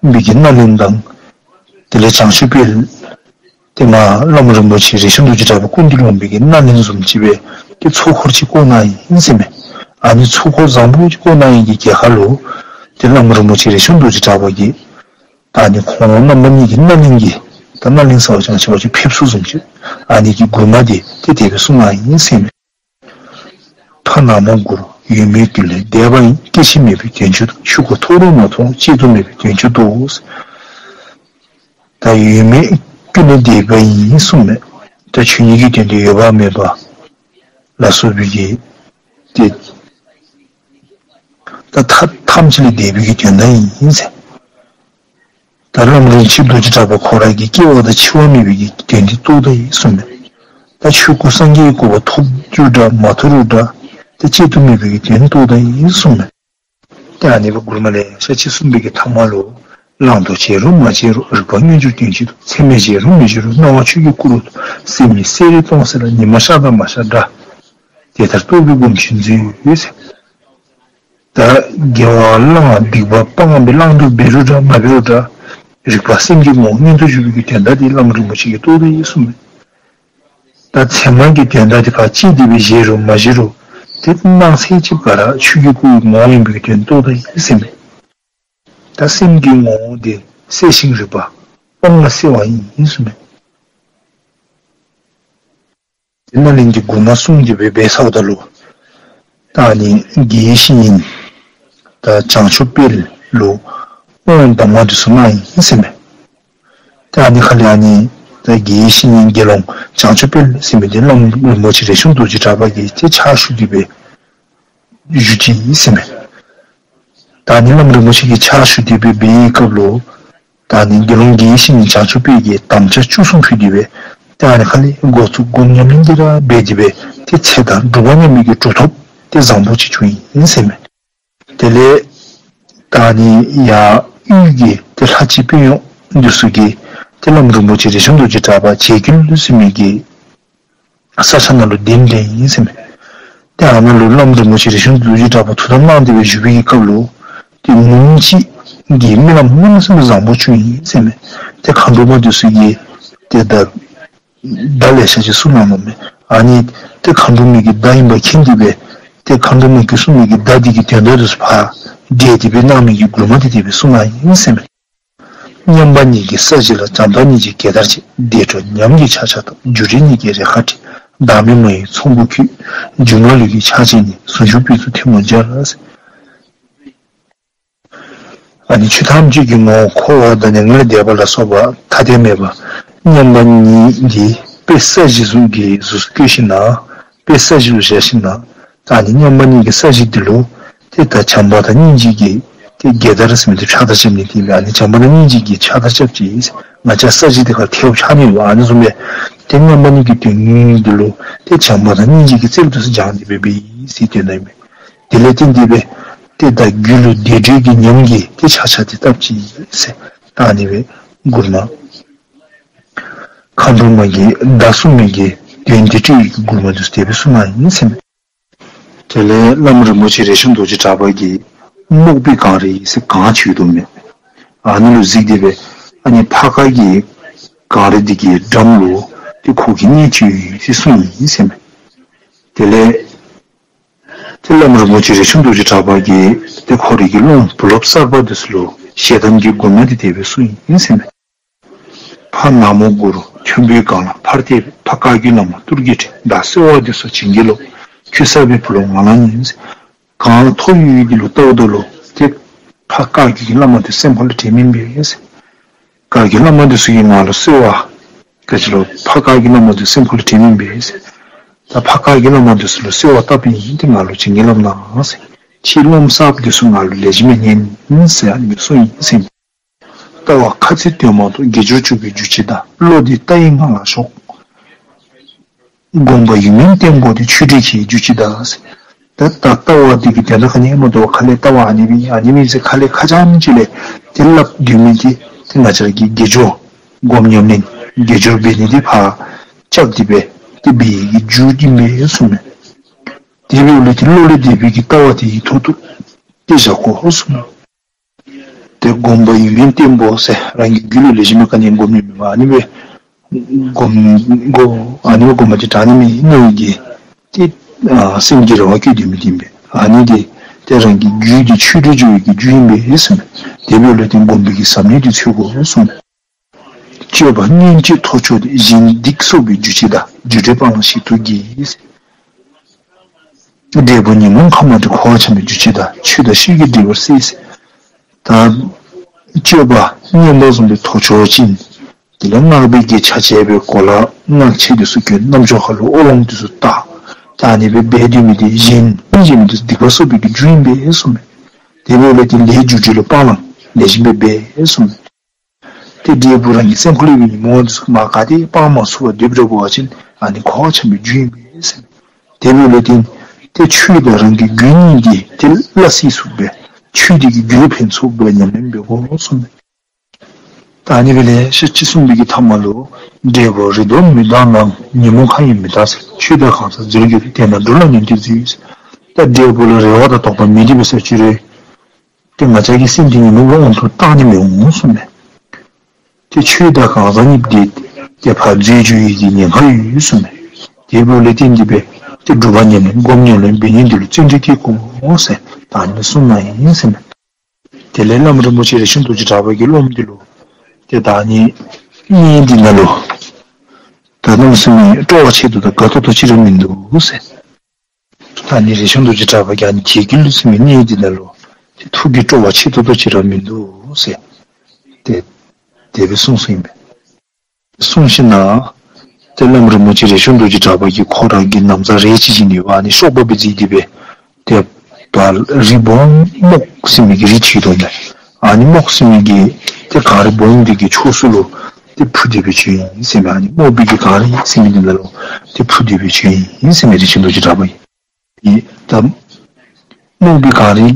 བའི་གི་རྣ་ལེན་དང་དེ་ལས་བྱང་ཆུབ་དཔལ་ཏེ་མར་བླམ་རིན་པོ་ཆེ་རས་ཆུང་རྡོ་རྗེ་གྲགས་པ་སྐུ་མདུན་ལུ་འོང་བའི་གི་རྣ་ལེན་བཟུམ་ཅིག་སྦེ་ཏེ་ཚོགས་འཁོར་ཅིག་བསྐོར་གནང་ཡི་ཟེར་མས། ཨ་ནི་ཚོགས་འཁོར་བཟང་པོ་ཅིག་བསྐོར་གནང་ཡི་གི་གྱལ་ཁ་ལུ་ཏེ་བླམ་རིན་པོ་ཆེ་རས་ཆུང་རྡོ་རྗེ་གྲགས་པ་གིས་ད་ཨ་ནི་ཁོང་རྣམ་པ་གཉིས་ཀྱི་རྣ་ལེན་གྱི་ད་རྣ་ལེན་ཟེར་བ་ཅིན་ཆེ་བ་ཅིག་ཕེབས་བསུ་བཟུམ་ཅིག་ཨ་ནི་གི་མགུར་མ་དེ་ཏེ་དེ་སྦེ་གསུངས་གནང་ཡི་ཟེར་མས། ཕ་ནག་མོ་མགུར། ཡོད་མེད་ཀུན་ལས་འདས་པ་ཡིན། སྐྱེ་འཆི་མེད་པའི་དོན་ཆེན་ཏོ། ཆོས་སྐུ་ཐོབ་རུང་མ་ཐོབ་རུང་། བསྐྱེད་དུ་མེད་པའི་དོན་ཆེན་ཏོ། ད་ཡོད་མེད་ཀུན་ལས་འདས་པ་ཡིན་གསུངས་མས། ད་ཆོས་ཉིད་ཀྱི་དོན་དེ་ཡོད་པ་མེད་པ་ལ་སོགས་པའི་གི་ཏེ་ད་ཐ་ཐམས་ཅད་ལས་འདས་པའི་གི་དོན་དག་ཨིན་ཟེར། ད་བླམ་རིན་ཆེན་རྡོ་རྗེ་གྲགས་པ་ཁོ་ར་གིས་སྐྱེ་བ་དང་འཆི་བ་མེད་པའི་གི་དོན་དེ་རྟོགས་ད་ཡི་གསུངས་མས། ད་ཆོས་སྐུ་སངས་རྒྱས་ཀྱི་གོ་འཕང་ཐོབ་རུང་འདྲ་མ་ཐོབ་རུང་འདྲ། ད་བསྐྱེད་དུ་མེད་པའི་གི་དོན་རྟོགས་ད་ཡི་གསུངས་མས། ད་ཨ་ནི་སྦེ་མགུར་མ་ལེ་ཤ་ཅིག་གསུངས་པའི་གི་མཐའ་མ་ལུ། བླང་དོར་བྱས་རུང་མ་བྱས་རུང་། རིག་པ་མངོན་གྱུར་དོན་གཅིག་ཏུ། ཚད་མེད་བྱས་རུང་མི་བྱས་རུང་། སྣང་བ་ཆོས་ཀྱི་སྐུ་རུ་ཐོབ། སེམས་ཉིད་གསལ་རིག་སྟོང་གསལ་ལ། ཉི་མ་ཤར་དང་མ་ཤར་འདྲ། དེ་ལྟར་རྟོགས་པའི་སྒོམ་ཆེན་མཛོད་ཟེར། ད་དགེ་བ་བླང་སྡིག་པ་སྤང་སྦེ་བླང་དོར་འབད་རུང་འདྲ་མ་འབད་རུང་འདྲ། རིག་པ་སེམས་ཀྱི་ངོ་བོ་མངོན་དུ་གྱུར་པའི་གི་དོན་དག་དེ་བླམ་རིན་པོ་ཆེ་གིས་རྟོགས་ད་ཡི་གསུངས་མས། ད་ཚད་མ་གི་དོན་དག་དེ་ཕར་ཅིག་དེ་སྦེ་བཞེས་རུང་མ་བཞེས་རུང་ཏེ་སྣང་ཚད་ཅིག་ག་ར་ཆོས་ཀྱི་སྐུའི་ངོ་བོ་ཨིན་པའི་གི་དོན་རྟོགས་ད་ཡི་ཟེར་མས། ད་སེམས་ཀྱི་ངོ་བོ་དེ་གསལ་ཞིང་རིག་པ་སྤངས་ལ་གསལ་བ་ཨིན་གསུངས་མས། དེ་ནང་ལས་ཀྱི་མགུར་མ་གསུངས་ཏེ་སྦེ་འབད་ཚརཝ་ད་ལུ་ད་ཨ་ནི་དགེ་བཤེས་གཉེན་ད་བྱང་ཆུབ་དཔལ་ལུ་བསྔོ་བ་གདམས་ངག་དེ་ཚུ་གནང་ཡི་ཟེར་མས། ད་ཨ་ནི་ཁ་ལས་ཨ་ནི་ད་དགེ་བཤེས་གཉེན་དགེ་སློང་བྱང་ཆུབ་དཔལ་ཟེར་མི་དེ་བླམ་རིན་པོ་ཆེ་རས་ཆུང་རྡོ་རྗེ་གྲགས་པ་གིས་ཏེ་ཕྱག་ཞུ་སྟེ་སྦེ་བཞུགས་ཅི་ཨིན་ཟེར་མས། ད་ཨ་ནི་བླམ་རིན་པོ་ཆེ་གིས་ཕྱག་ཞུ་སྟེ་སྦེ་འབད་བའི་སྐབས་ལུ་ད་ཨ་ནི་དགེ་སློང་དགེ་བཤེས་གཉེན་བྱང་ཆུབ་དཔལ་གྱིས་དམ་བཅའ་བཅུ་གསུམ་ཕུལ་ཏེ་སྦེ་ད་ཨ་ནི་ཁ་ལས་འགོ་བཙུགས་སྒོམ་ཉམས་ལེན་འདི་ར་འབད་དེ་སྦེ་ཏེ་ཚེ་དང་སྒྲུབ་པ་མཉམ་པའི་གི་གྲུབ་ཐོབ་དེ་བཟང་པོ་ཅིག་བྱུང་ཡི་ཟེར་མས། དེ་ལས་ད་ཨ་ནི་ཡར་དབུས་ཀྱི་ཏེ་ལྷ་སྤྱི་དཔོན་གཡོག་འདི་ཚུ་གིས་ཏེ་བླམ་རིན་པོ་ཆེ་རས་ཆུང་རྡོ་རྗེ་གྲགས་པ་བྱེས་འཁྱིལ་ཟེར་མི་གི་ས་ཆ་ནང་ལུ་གདན་འདྲེན་ཡི་ཟེར་མས། ཏེ་ཨ་ནཱ་ལུ་བླམ་རིན་པོ་ཆེ་རས་ཆུང་རྡོ་རྗེ་གྲགས་པ་ཐུགས་དམ་གནང་སྟེ་སྦེ་བཞུགས་པའི་གི་སྐབས་ལུ་ཏེ་ངུ་མི་ཅིག་གི་རྨི་ལམ་གནམ་མེད་ས་མེད་བཟང་པོ་བྱུང་ཡི་ཟེར་མས། ཏེ་མཁའ་འགྲོ་མ་འདི་ཚུ་གིས་ཏེ་ད་བརྡ་ལེ་ཤ་ཅིག་གསུངས་གནངམ་མས། ཨ་ནི་ཏེ་མཁའ་འགྲོ་མའི་གི་བརྡ་ཨིན་པ་མཁྱེན་ཏེ་སྦེ་ཏེ་མཁའ་འགྲོ་མ་གིས་གསུངས་མི་གི་བརྡ་འདི་གི་དོན་དག་འདི་ཚུ་ཕར་འགྲེལ་ཏེ་སྦེ་གནང་མི་གི་མགུར་མ་འདི་དེ་སྦེ་གསུངས་གནང་ཡི་ཟེར་མས། མཉམ་པ་གཉིས་ཀྱི་ས་གཞི་ལ། བྱམས་སྡང་གཉིས་ཀྱི་རྒྱལ་དར་ཅན། བདེ་འགྲོ་ཉམས་ཀྱི་ཆག་ཆག་དང་། འགྱུ་འཕྲུལ་གཉིས་ཀྱི་རེ་ཁཱ་འཁྲིགས། བདག་མེད་མ་ཡིན་ཚོམ་བུ་འཁྱུད། སྒྱུ་མ་ལུས་ཀྱི་ཆག་ཆེན་ནི། ཟུང་འཇུག་དཔལ་ཚུགས་ཐལ་མོ་སྦྱར་ཟེར། ཨ་ནི་ཆོས་ཐམས་ཅད་ཀྱི་ངོ་བོ་འཁོར་བ་དང་ནི་ངེས་ལེགས་འདས་པ་ལ་སོགས་པ་ཐ་དད་མེད་པ་མཉམ་པ་གཉིས་འདི་དཔེ་ས་གཞི་བཟུམ་གྱི་གཟུགས་སུ་བཀོད་ཞིནམ་ལས་དཔེ་ས་གཞི་ལུ་བཞག་ཞིནམ་ལས་ད་ཨ་ནི་མཉམ་པ་གཉིས་ཀྱི་ས་གཞི་འདི་ལུ་ཏེ་ད་བྱམས་པ་དང་སྙིང་རྗེ་གི་ཏེ་རྒྱལ་དར་ཟེར་མི་འདི་ཕྱག་དར་རྐྱབ་ནི་དེ་སྦེ་ཨ་ནི་བྱམས་པ་དང་སྙིང་རྗེ་གི་ཕྱག་དར་རྐྱབ་ཅི། ང་བཅས་ས་གཞི་འདི་ཁར་ཐལཝ་ཆགས་ནི་ཡོད་ཨ་ནི་བཟུམ་སྦེ་ཏེ་མཉམ་པ་གཉིས་ཀྱི་དོན་འདི་ལུ་ཏེ་བྱམས་པ་དང་སྙིང་རྗེ་གི་རྩལ་དུ་སྦྱངས་ཏེ་སྦེ་འབད་ཡི་ཟེར་དོན་དག་ཨིན་པས། དེ་ལས་བརྟེན་ཏེ་སྦེ་ཏེ་ད་རྒྱུད་ལུ་བདེ་འགྲོའི་གི་ཉམས་ཀྱི་ཏེ་ཆག་ཆག་དེ་བཏབ་ཅི་ཟེར། ད་ཨ་ནི་སྦེ་མགུར་མ་མཁའ་འགྲོ་མ་གིས་བརྡ་གསུངས་མི་གི་དོན་དེ་སྤྲོས་ཡི་གི་མགུར་མ་འདི་ཚུ་དེ་སྦེ་གསུངས་གནང་ཡི་ཟེར་མས། དེ་ལས་བླམ་རིན་པོ་ཆེ་རས་ཆུང་རྡོ་རྗེ་གྲགས་པ་གིས་རྨོག་པའི་གངས་རི་ཟེར་གངས་ཅིག་ཡོདཔ་མས། ཨ་ནི་ལུ་གཟིགས་ཏེ་སྦེ་ཨ་ནི་ཕ་ཁ་གི་གངས་རི་འདི་གི་འགྲམ་ལུ་ཏེ་ཁོ་གི་གནས་ཅིག་ཡོད་ཟེར་གསུངས་ཡི་ཟེར་མས། དེ་ལས་ཏེ་བླམ་རིན་པོ་ཆེ་རས་ཆུང་རྡོ་རྗེ་གྲགས་པ་གིས་ཏེ་ཁོ་རའི་གི་སློབ་མ་བུ་སློབ་གསར་པ་འདི་ཚུ་ལུ་ཞལ་གདམས་ཀྱི་མགུར་མ་འདི་དེ་སྦེ་གསུངས་ཡི་ཟེར་མས། ཕ་ནག་མོ་མགུར། ཁྱུང་པོའི་གངས་ལ་ཕར་བལྟས་པས། ཕ་བཀའ་བརྒྱུད་བླ་མ་གཏོར་གྱིས་བྲན། བདག་གསོལ་བ་འདེབས་སོ་བྱིན་གྱིས་རློབས། ཁྱོད་གསར་པའི་བུ་སློབ་ང་ལ་ཉོན་ཟེར། གངས་མཐོ་ཡོད་ཡོད་འདི་ལུ་བལྟཝ་ད་ལུ་ཏེ་ཕ་བཀའ་བརྒྱུད་ཀྱི་བླ་མ་འདི་སེམས་ཁ་ལུ་དྲན་མི་འབད་ཟེར། བདག་གི་བླ་མ་འདི་ཚུ་གིས་ང་ལུ་གསོལ་བ་ག་ཅི་ལོ་ཕར་ཁ་གི་བླ་མ་འདི་སེམས་ཁ་ལུ་དྲན་མི་འབད་ཟེར། ད་ཕར་ཁ་གི་བླ་མ་འདི་ཚུ་ལུ་གསོལ་བ་བཏབ་ཨིན། ཏེ་ང་ལུ་བྱིན་གྱིས་བརླབས་གནང་ཟེར། ཁྱེད་སློབམ་གསརཔ་འདི་ཚུ་ང་ལུ་ལེགས་ཤོམ་སྦེ་ཉན་ཟེར་ཨ་ནི་སྦེ་གསུངས་ཡི་ཟེར། ལྟ་བ་ཁ་ཚིག་དོན་མ་རྟོགས། དགེ་སྦྱོར་བཅུ་པའི་རྒྱུ་ཅི་དང་། བློ་འདི་ལྟ་ཡི་ངང་ལ་ཞོག། སྒོམ་པ་ཡིན་མིན་བརྟན་པོ་དེ། ཆོས་འབྲེལ་གྱི་རྒྱུ་ཅི་དང་ཟེར། ད་ད་ལྟ་བ་འདི་གི་དོན་དག་ག་ནི་མ་གཏོགས་ཁ་ལས་ལྟ་བ་ཨ་ནི་སྦེ་ཨ་ནི་སྦེ་ཟེར་ཁ་ལས་ཁ་འཇམ་ཅིག་ལས་དེ་སླབ་སྡོད་མི་དེ་ཏེ་ང་བཅས་ར་གི་དགེ་སྦྱོར་སྒོམ་ཉམས་ལེན་དགེ་སྦྱོར་འབད་ནི་དེ་ཕར་རྐྱབ་སྟེ་སྦེ་ཏེ་འབད་ནི་གི་རྒྱུ་ཨིན་པས་གསུངས་མས། དེ་འབདཝ་ལས་ཏེ་བློ་ལས་འདས་པའི་གི་ལྟ་བ་དེ་ཡི་ཐོག་ཏུ་ཏེ་བཞག་དགོ་གསུངས་མས། ཏེ་སྒོམ་པ་ཡིན་མིན་བརྟན་པོ་ཟེར་རང་གི་རྒྱུད་ལུ་ལེགས་ཤོམ་སྦེ་ག་ནི་སྒོམ་ནི་མེད་པར་ཨ་ནི་སྦེ་སྒོམ་དགོ། ཨ་ནི་སྦེ་སྒོམ་པ་ཅིག་དྲག་ནི་མེད་ནི་གི་ཏེ་ཨ་སེམས་ཀྱི་རེ་བ་བསྐྱེད་སྡོད་མི་དེ་ཨིན་པས། ཨ་ནི་དེ་ཏེ་རང་གི་རྒྱུད་དེ་ཆོས་འབྲེལ་འགྱོ་བའི་གི་རྒྱུ་ཨིན་པས་གསུངས་མས། དེ་འབདཝ་ལས་ཏེ་སྒོམ་པའི་གི་ཟབ་གནད་དེ་འཚོལ་དགོ་གསུངས་མས། སྤྱོད་པ་སྙིང་རྗེ་ཐོ་ཅོ་སྟེ། གཞན་སྡིག་གསོག་པའི་རྒྱུ་ཅི་དང་། རྒྱུ་འབྲས་སྤང་བླང་ཞིབ་ཏུ་གྱིས། འབྲས་བུ་ཉོན་མོངས་ཁ་མ་བྲལ། འཁོར་བ་འཁྱམས་པའི་རྒྱུ་ཅི་དང་། ཆོས་དང་ཆོས་ཀྱི་འབྲེལ་བར་སྲེད། ད་སྤྱོད་པ་སྙན་པ་བཟུམ་སྦེ་ཐོ་ཅོ་ཅིག་དེ་ལས་སྔགས་པའི་གི་ཆ་བྱད་སྦེ་གོ་ལ་སྔགས་ཆས་འདི་ཚུ་གྱོན་རྣམ་ཅོ་ཁ་ལུ་ཨོ་ལོང་འདི་ཚུ་བཏགས། ད་ཨ་ནི་སྦེ་འབད་སྡོད་མི་དེ་གཞན་མི་གཞན་མི་འདི་ཚུ་སྡིག་པ་གསོག་པའི་གི་རྒྱུ་ཨིན་པས་གསུངས་མས། དེ་འབདཝ་ལས་ཏེ་ལས་རྒྱུ་འབྲས་ལུ་སྤང་བླང་ལེགས་ཤོམ་སྦེ་འབད་གསུངས་མས། ཏེ་འབྲས་བུ་རང་གི་སེམས་ཁ་ལུ་ཡོད་པའི་ཉོན་མོངས་འདི་ཚུ་མ་ག་དེ་སྤང་མ་ཚུགས་པར་སྡོད་འགྱོ་བ་ཅིན་ཨ་ནི་འཁོར་བ་འཁྱམས་པའི་རྒྱུ་ཨིན་པས་ཟེར། དེ་འབདཝ་ལས་ཏེ་ཏེ་ཆོས་དང་རང་གི་རྒྱུད་གཉིས་འདི་ཏེ་སླ་བསྲེ་ཚུགསཔ་སྦེ་ཆོས་འདི་གིས་རྒྱུད་ཕན་ཚུགསཔ་སྦེ་ཉམས་ལེན་འབད་དགོ་གསུངས་མས། ད་ཨ་ནི་སྦེ་ལེ་ཤ་ཅིག་གསུངས་པའི་གི་ཐ་མ་ལུ་འབྲས་བུ་རེ་དོགས་མི་གདའ་ན། ཉོན་མོངས་ཁ་ཡིས་མི་འདའ་ཟེར། ཆོས་དང་གང་ཟག་རྫས་ཀྱི་རིགས། དེས་ན་འགྲོ་ལ་ཉོན་ཏེ་འཛུལ་ཟེར། ད་འབྲས་བུ་ལུ་རེ་བ་དང་དོགས་པ་མེད་དེ་འབད་ཟེར་ཅི་རུང་ཏེ་ང་བཅས་ཀྱི་སེམས་འདི་ཉོན་མོངས་ལུ་དབང་དུ་བཏང་ནི་མི་འོང་གསུངས་མས། ཏེ་ཆོས་དང་གང་ཟག་གཉིས་འདི་ཏེ་ཕར་འཛོལ་འགྱོ་ནི་གི་ཉེན་ཁ་ཡོད་གསུངས་མས། དེ་འབདཝ་ལས་ཏེ་འདི་སྦེ་ཏེ་སྒྲུབ་པ་ཉམས་ལེན་སྒོམ་ཉམས་ལེན་འབད་ནི་འདི་ལུ་བརྩོན་འགྲུས་བསྐྱེད་དགོ་ཟེར་ད་ཨ་ནི་གསུངས་གནང་ཡི་ཟེར་མས། དེ་ལས་བླམ་རིན་པོ་ཆེ་རས་ཆུང་རྡོ་རྗེ་གྲགས་པ་གིས་སློབམ་འདི་ལུ་ཏེ་ད་ཨ་ནི་གནས་འདི་ནང་ལུ་ད་གནམ་མེད་ས་མེད་སྤྲོ་བ་ཆེ་ཏོག་ཏོ་དང་དགའ་ཏོག་ཏོ་ཅིག་ར་མིན་འདུག་ཟེར། ད་ཨ་ནི་རས་ཆུང་རྡོ་རྗེ་གྲགས་པ་གིས་ཨ་ནི་ཁྱེད་ཀྱི་ལུས་སེམས་གནས་འདི་ནང་ལུ་ཏེ་ཐུགས་ཀྱི་སྤྲོ་བ་ཆེ་ཏོག་ཏོ་ཅིག་ར་མིན་འདུག་ཟེར་ཏེ་དེ་སྦེ་གསུངས་གསུངསམ་ཨིན་པས། གསུངས་ཞིནམ་ལས་ཏེ་བླམ་རིན་པོ་ཆེ་རས་ཆུང་རྡོ་རྗེ་གྲགས་པ་གིས་ཁོ་ར་གི་ན་བཟའ་རས་ཅིག་བྱིན་ནི་ཨ་ནི་གཤོག་པ་སྦེ་བརྫིས་ཏེ་སྦེ་ཏེ་ཕར་རི་སྦོམ་རྨོག་ཟེར་མི་གི་རི་ཅིག་འདུག་མས། ཨ་ནི་རྨོག་ཟེར་མི་གི་ཏེ་གངས་རི་སྦོམ་འདི་གི་ཕྱོགས་སུ་ལུ་ཏེ་འཕུར་ཏེ་སྦེ་བྱོན་ཡི་ཟེར་མས། ཨ་ནི་རྨོག་པའི་གི་གངས་རི་ཟེར་མི་འདི་ནང་ལུ་ཏེ་འཕུར་ཏེ་སྦེ་བྱོན་ཡི་ཟེར་མས་རས་ཆུང་རྡོ་རྗེ་གྲགས་པ་གིས། ད་རྨོག་པའི་གངས་རི་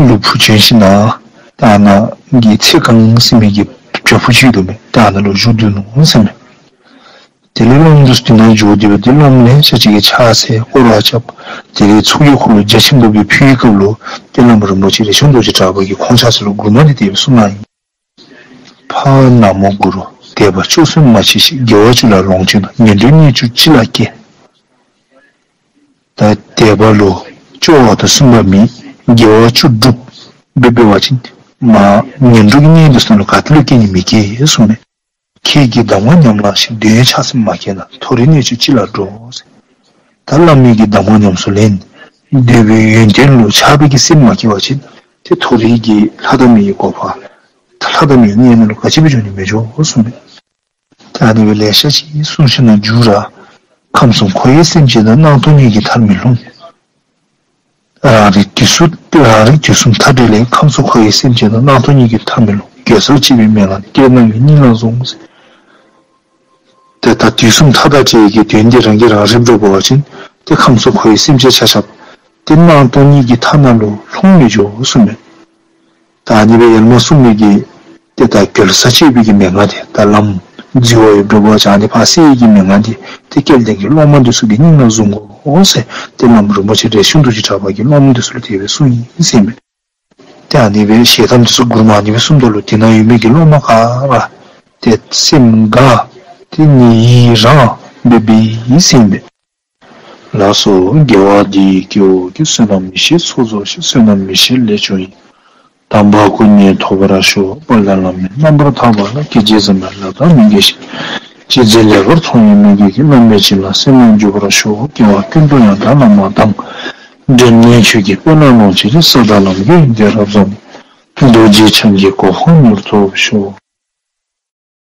ལུ་འཕུར་བྱོན་ཞིནམ་ལས་ད་ནཱ་གི་ཚེ་གང་ཟེར་མི་གི་བྱག་ཕུག་ཅིག་འདུག་མས། ད་ནཱ་ལུ་བཞུགས་སྡོད་ནུག་ཟེར་མས། དེ་ལས་སློབམ་འདི་ཚུ་དེ་ནང་འགྱོ་སྟེ་སྦེ་ཏེ་སློབམ་ལེ་ཤ་ཅིག་གིས་ཕྱག་འཚལ་སྐོར་ར་རྐྱབ། དེ་ལས་ཚོགས་ཀྱི་འཁོར་ལོ་རྒྱ་ཆེན་པོ་སྦེ་ཕུལ་བའི་སྐབས་ལུ་ཏེ་བླམ་རིན་པོ་ཆེ་རས་ཆུང་རྡོ་རྗེ་གྲགས་པ་གིས་ཁོང་ཆ་ཁྱབ་ལུ་མགུར་མ་འདི་དེ་སྦེ་གསུངས་གནང་ཡི། ཕ་ན་མོ་གུ་རུ། དད་པ་བཅུ་གསུམ་མ་མཆིས་ཤིང་། དགེ་བ་བཅུ་ལ་ལོངས་སྤྱོད་དང་། ངན་འགྲོའི་གནས་བཅུ་ཅི་ལ་སྐྱེ། ད་དད་པ་ལུ་སྐྱོ་བ་དང་སུན་པ་མེད། དགེ་བ་བཅུ་སྒྲུབ་སྦེ་འབད་བ་ཅིན་མ་ངན་འགྲོ་གི་གནས་འདི་ཚུ་ནང་ལུ་ག་ཏེ་ལུ་སྐྱེ་ནི་མི་སྐྱེ་གསུངས་མས། ཁྱེད་ཀྱི་གདམས་ངག་ཉམས་བླངས་ཤིང་། འདོད་ཡོན་ཆགས་སེམས་མ་སྐྱེས་ན། མཐོ་རིས་གནས་བཅུ་ཅི་ལ་འགྲོ། ད་བླ་མའི་གི་གདམས་ངག་ཉམས་སུ་ལེན། འདོད་པའི་ཡོན་ཏན་ལུ་ཆགས་པའི་གི་སེམས་མ་སྐྱེ་བ་ཅིན་ཏེ་མཐོ་རིས་ཀྱི་ལྷ་དང་མི་ཡི་གོ་འཕང་ད་ལྷ་དང་མིའི་གནས་ནང་ལུ་ག་ཅི་སྦེ་འགྱོ་ནི་མི་འགྱོ་གསུངས་མས། ད་ཨ་ནི་སྦེ་ལེ་ཤ་ཅིག་གསུངས་ཞིནམ་ལས་མཇུག་ར་ཁམས་གསུམ་འཁོར་བའི་སེམས་ཅན་དང་། སྣང་སྟོང་ཉིད་ཀྱི་མཐར་མི་ལྷུང་། རང་རིག་དུས་གསུམ་རང་རིག་དུས་གསུམ་མཐའ་བྲལ་ལས། ཁམས་གསུམ་འཁོར་བའི་སེམས་ཅན་དང་། སྣང་སྟོང་ཉིད་ཀྱི་མཐར་མི་ལྷུང་། གེ་སར་བྱེད་པའི་མན་ངག་ནི། སྐད་རྣམས་ཀྱིས་སྙིང་ལ་ཟུག་ཟེར། ཏེ་ད་དུས་གསུམ་མཐའ་དང་བྲལ་གྱི་དོན་འདི་རང་གིས་རང་རིག་འགྲུབ་པ་ཅིན་ཏེ་ཁམས་གསུམ་འཁོར་བའི་སེམས་ཅན་ཆ་ཁྱབ་ཏེ་སྣང་སྟོང་ཉིད་ཀྱི་མཐའ་ནང་ལུ་ལྷུང་མི་འགྱོ་གསུངས་མས། ད་ཨ་ནི་སྦེ་ཡར་མར་གསུངས་མི་གི་ཏེ་ད་གེ་སར་བྱེད་པའི་གི་མན་ངག་འདི་ད་ལམ་འཛོལ་བ་ཡོདཔ་འདྲཝ་ཅིན་ཨ་ནི་ཕར་བསལ་ནི་གི་མན་ངག་འདི་ཏེ་སྐལ་ལྡན་གྱི་སློབ་མ་འདི་ཚུ་གི་སྙིང་ལ་ཟུག་དགོ་ཟེར་ཏེ་བླམ་རིན་པོ་ཆེ་རས་ཆུང་རྡོ་རྗེ་གྲགས་པ་གིས་སློབ་མ་འདི་ཚུ་ལུ་དེ་སྦེ་གསུངས་ཡི་ཟེར་མས། ཏེ་ཨ་ནི་སྦེ་ཞལ་གདམས་འདི་ཚུ་མགུར་མ་ཨ་ནི་སྦེ་གསུངམ་ད་ལུ་དེ་ནང་ཡོད་མི་གི་སློབ་མ་ག་ར་ཏེ་སེམས་དགའ་ཏེ་ནི་ཡི་རངས་སྦེ་འབད་ཡི་ཟེར་མས། ལགས་སོ། དགེ་བ་འདི་ཡིས་སྐྱེ་བོ་ཀུན། བསོད་ནམས་ཡེ་ཤེས་ཚོགས་རྫོགས་ཤིང་། བསོད་ནམས་ཡེ་ཤེས་ལས་བྱུང་བའི། དམ་པ་སྐུ་གཉིས་ཐོབ་པར་ཤོག། དཔལ་ལྡན་བླ་མའི་རྣམ་པར་ཐར་པ་ལ། སྐྱེ་འཆི་གཟིམ་དཔོན་ལ་དྭགས་མི་དགེ་བཤེས། སྤྱན་རས་གཟིགས་ལེགས་པར་མཐོང་བའི་མོས་གུས་ཀྱིས། བླ་མའི་བྱིན་རླབས་སེམས་ནང་འཇུག་པར་ཤོག། སྐྱེ་བ་ཀུན་ཏུ་ཡང་དག་བླ་མ་དང་། འབྲལ་མེད་ཆོས་ཀྱི་དཔལ་ལ་ལོངས་སྤྱོད་ཅིང་། ས་དང་ལམ་གྱི་བདེ་རབ་འཛོམས། རྡོ་རྗེ་འཆང་གི་གོ་འཕང་མྱུར་ཐོབ་ཤོག།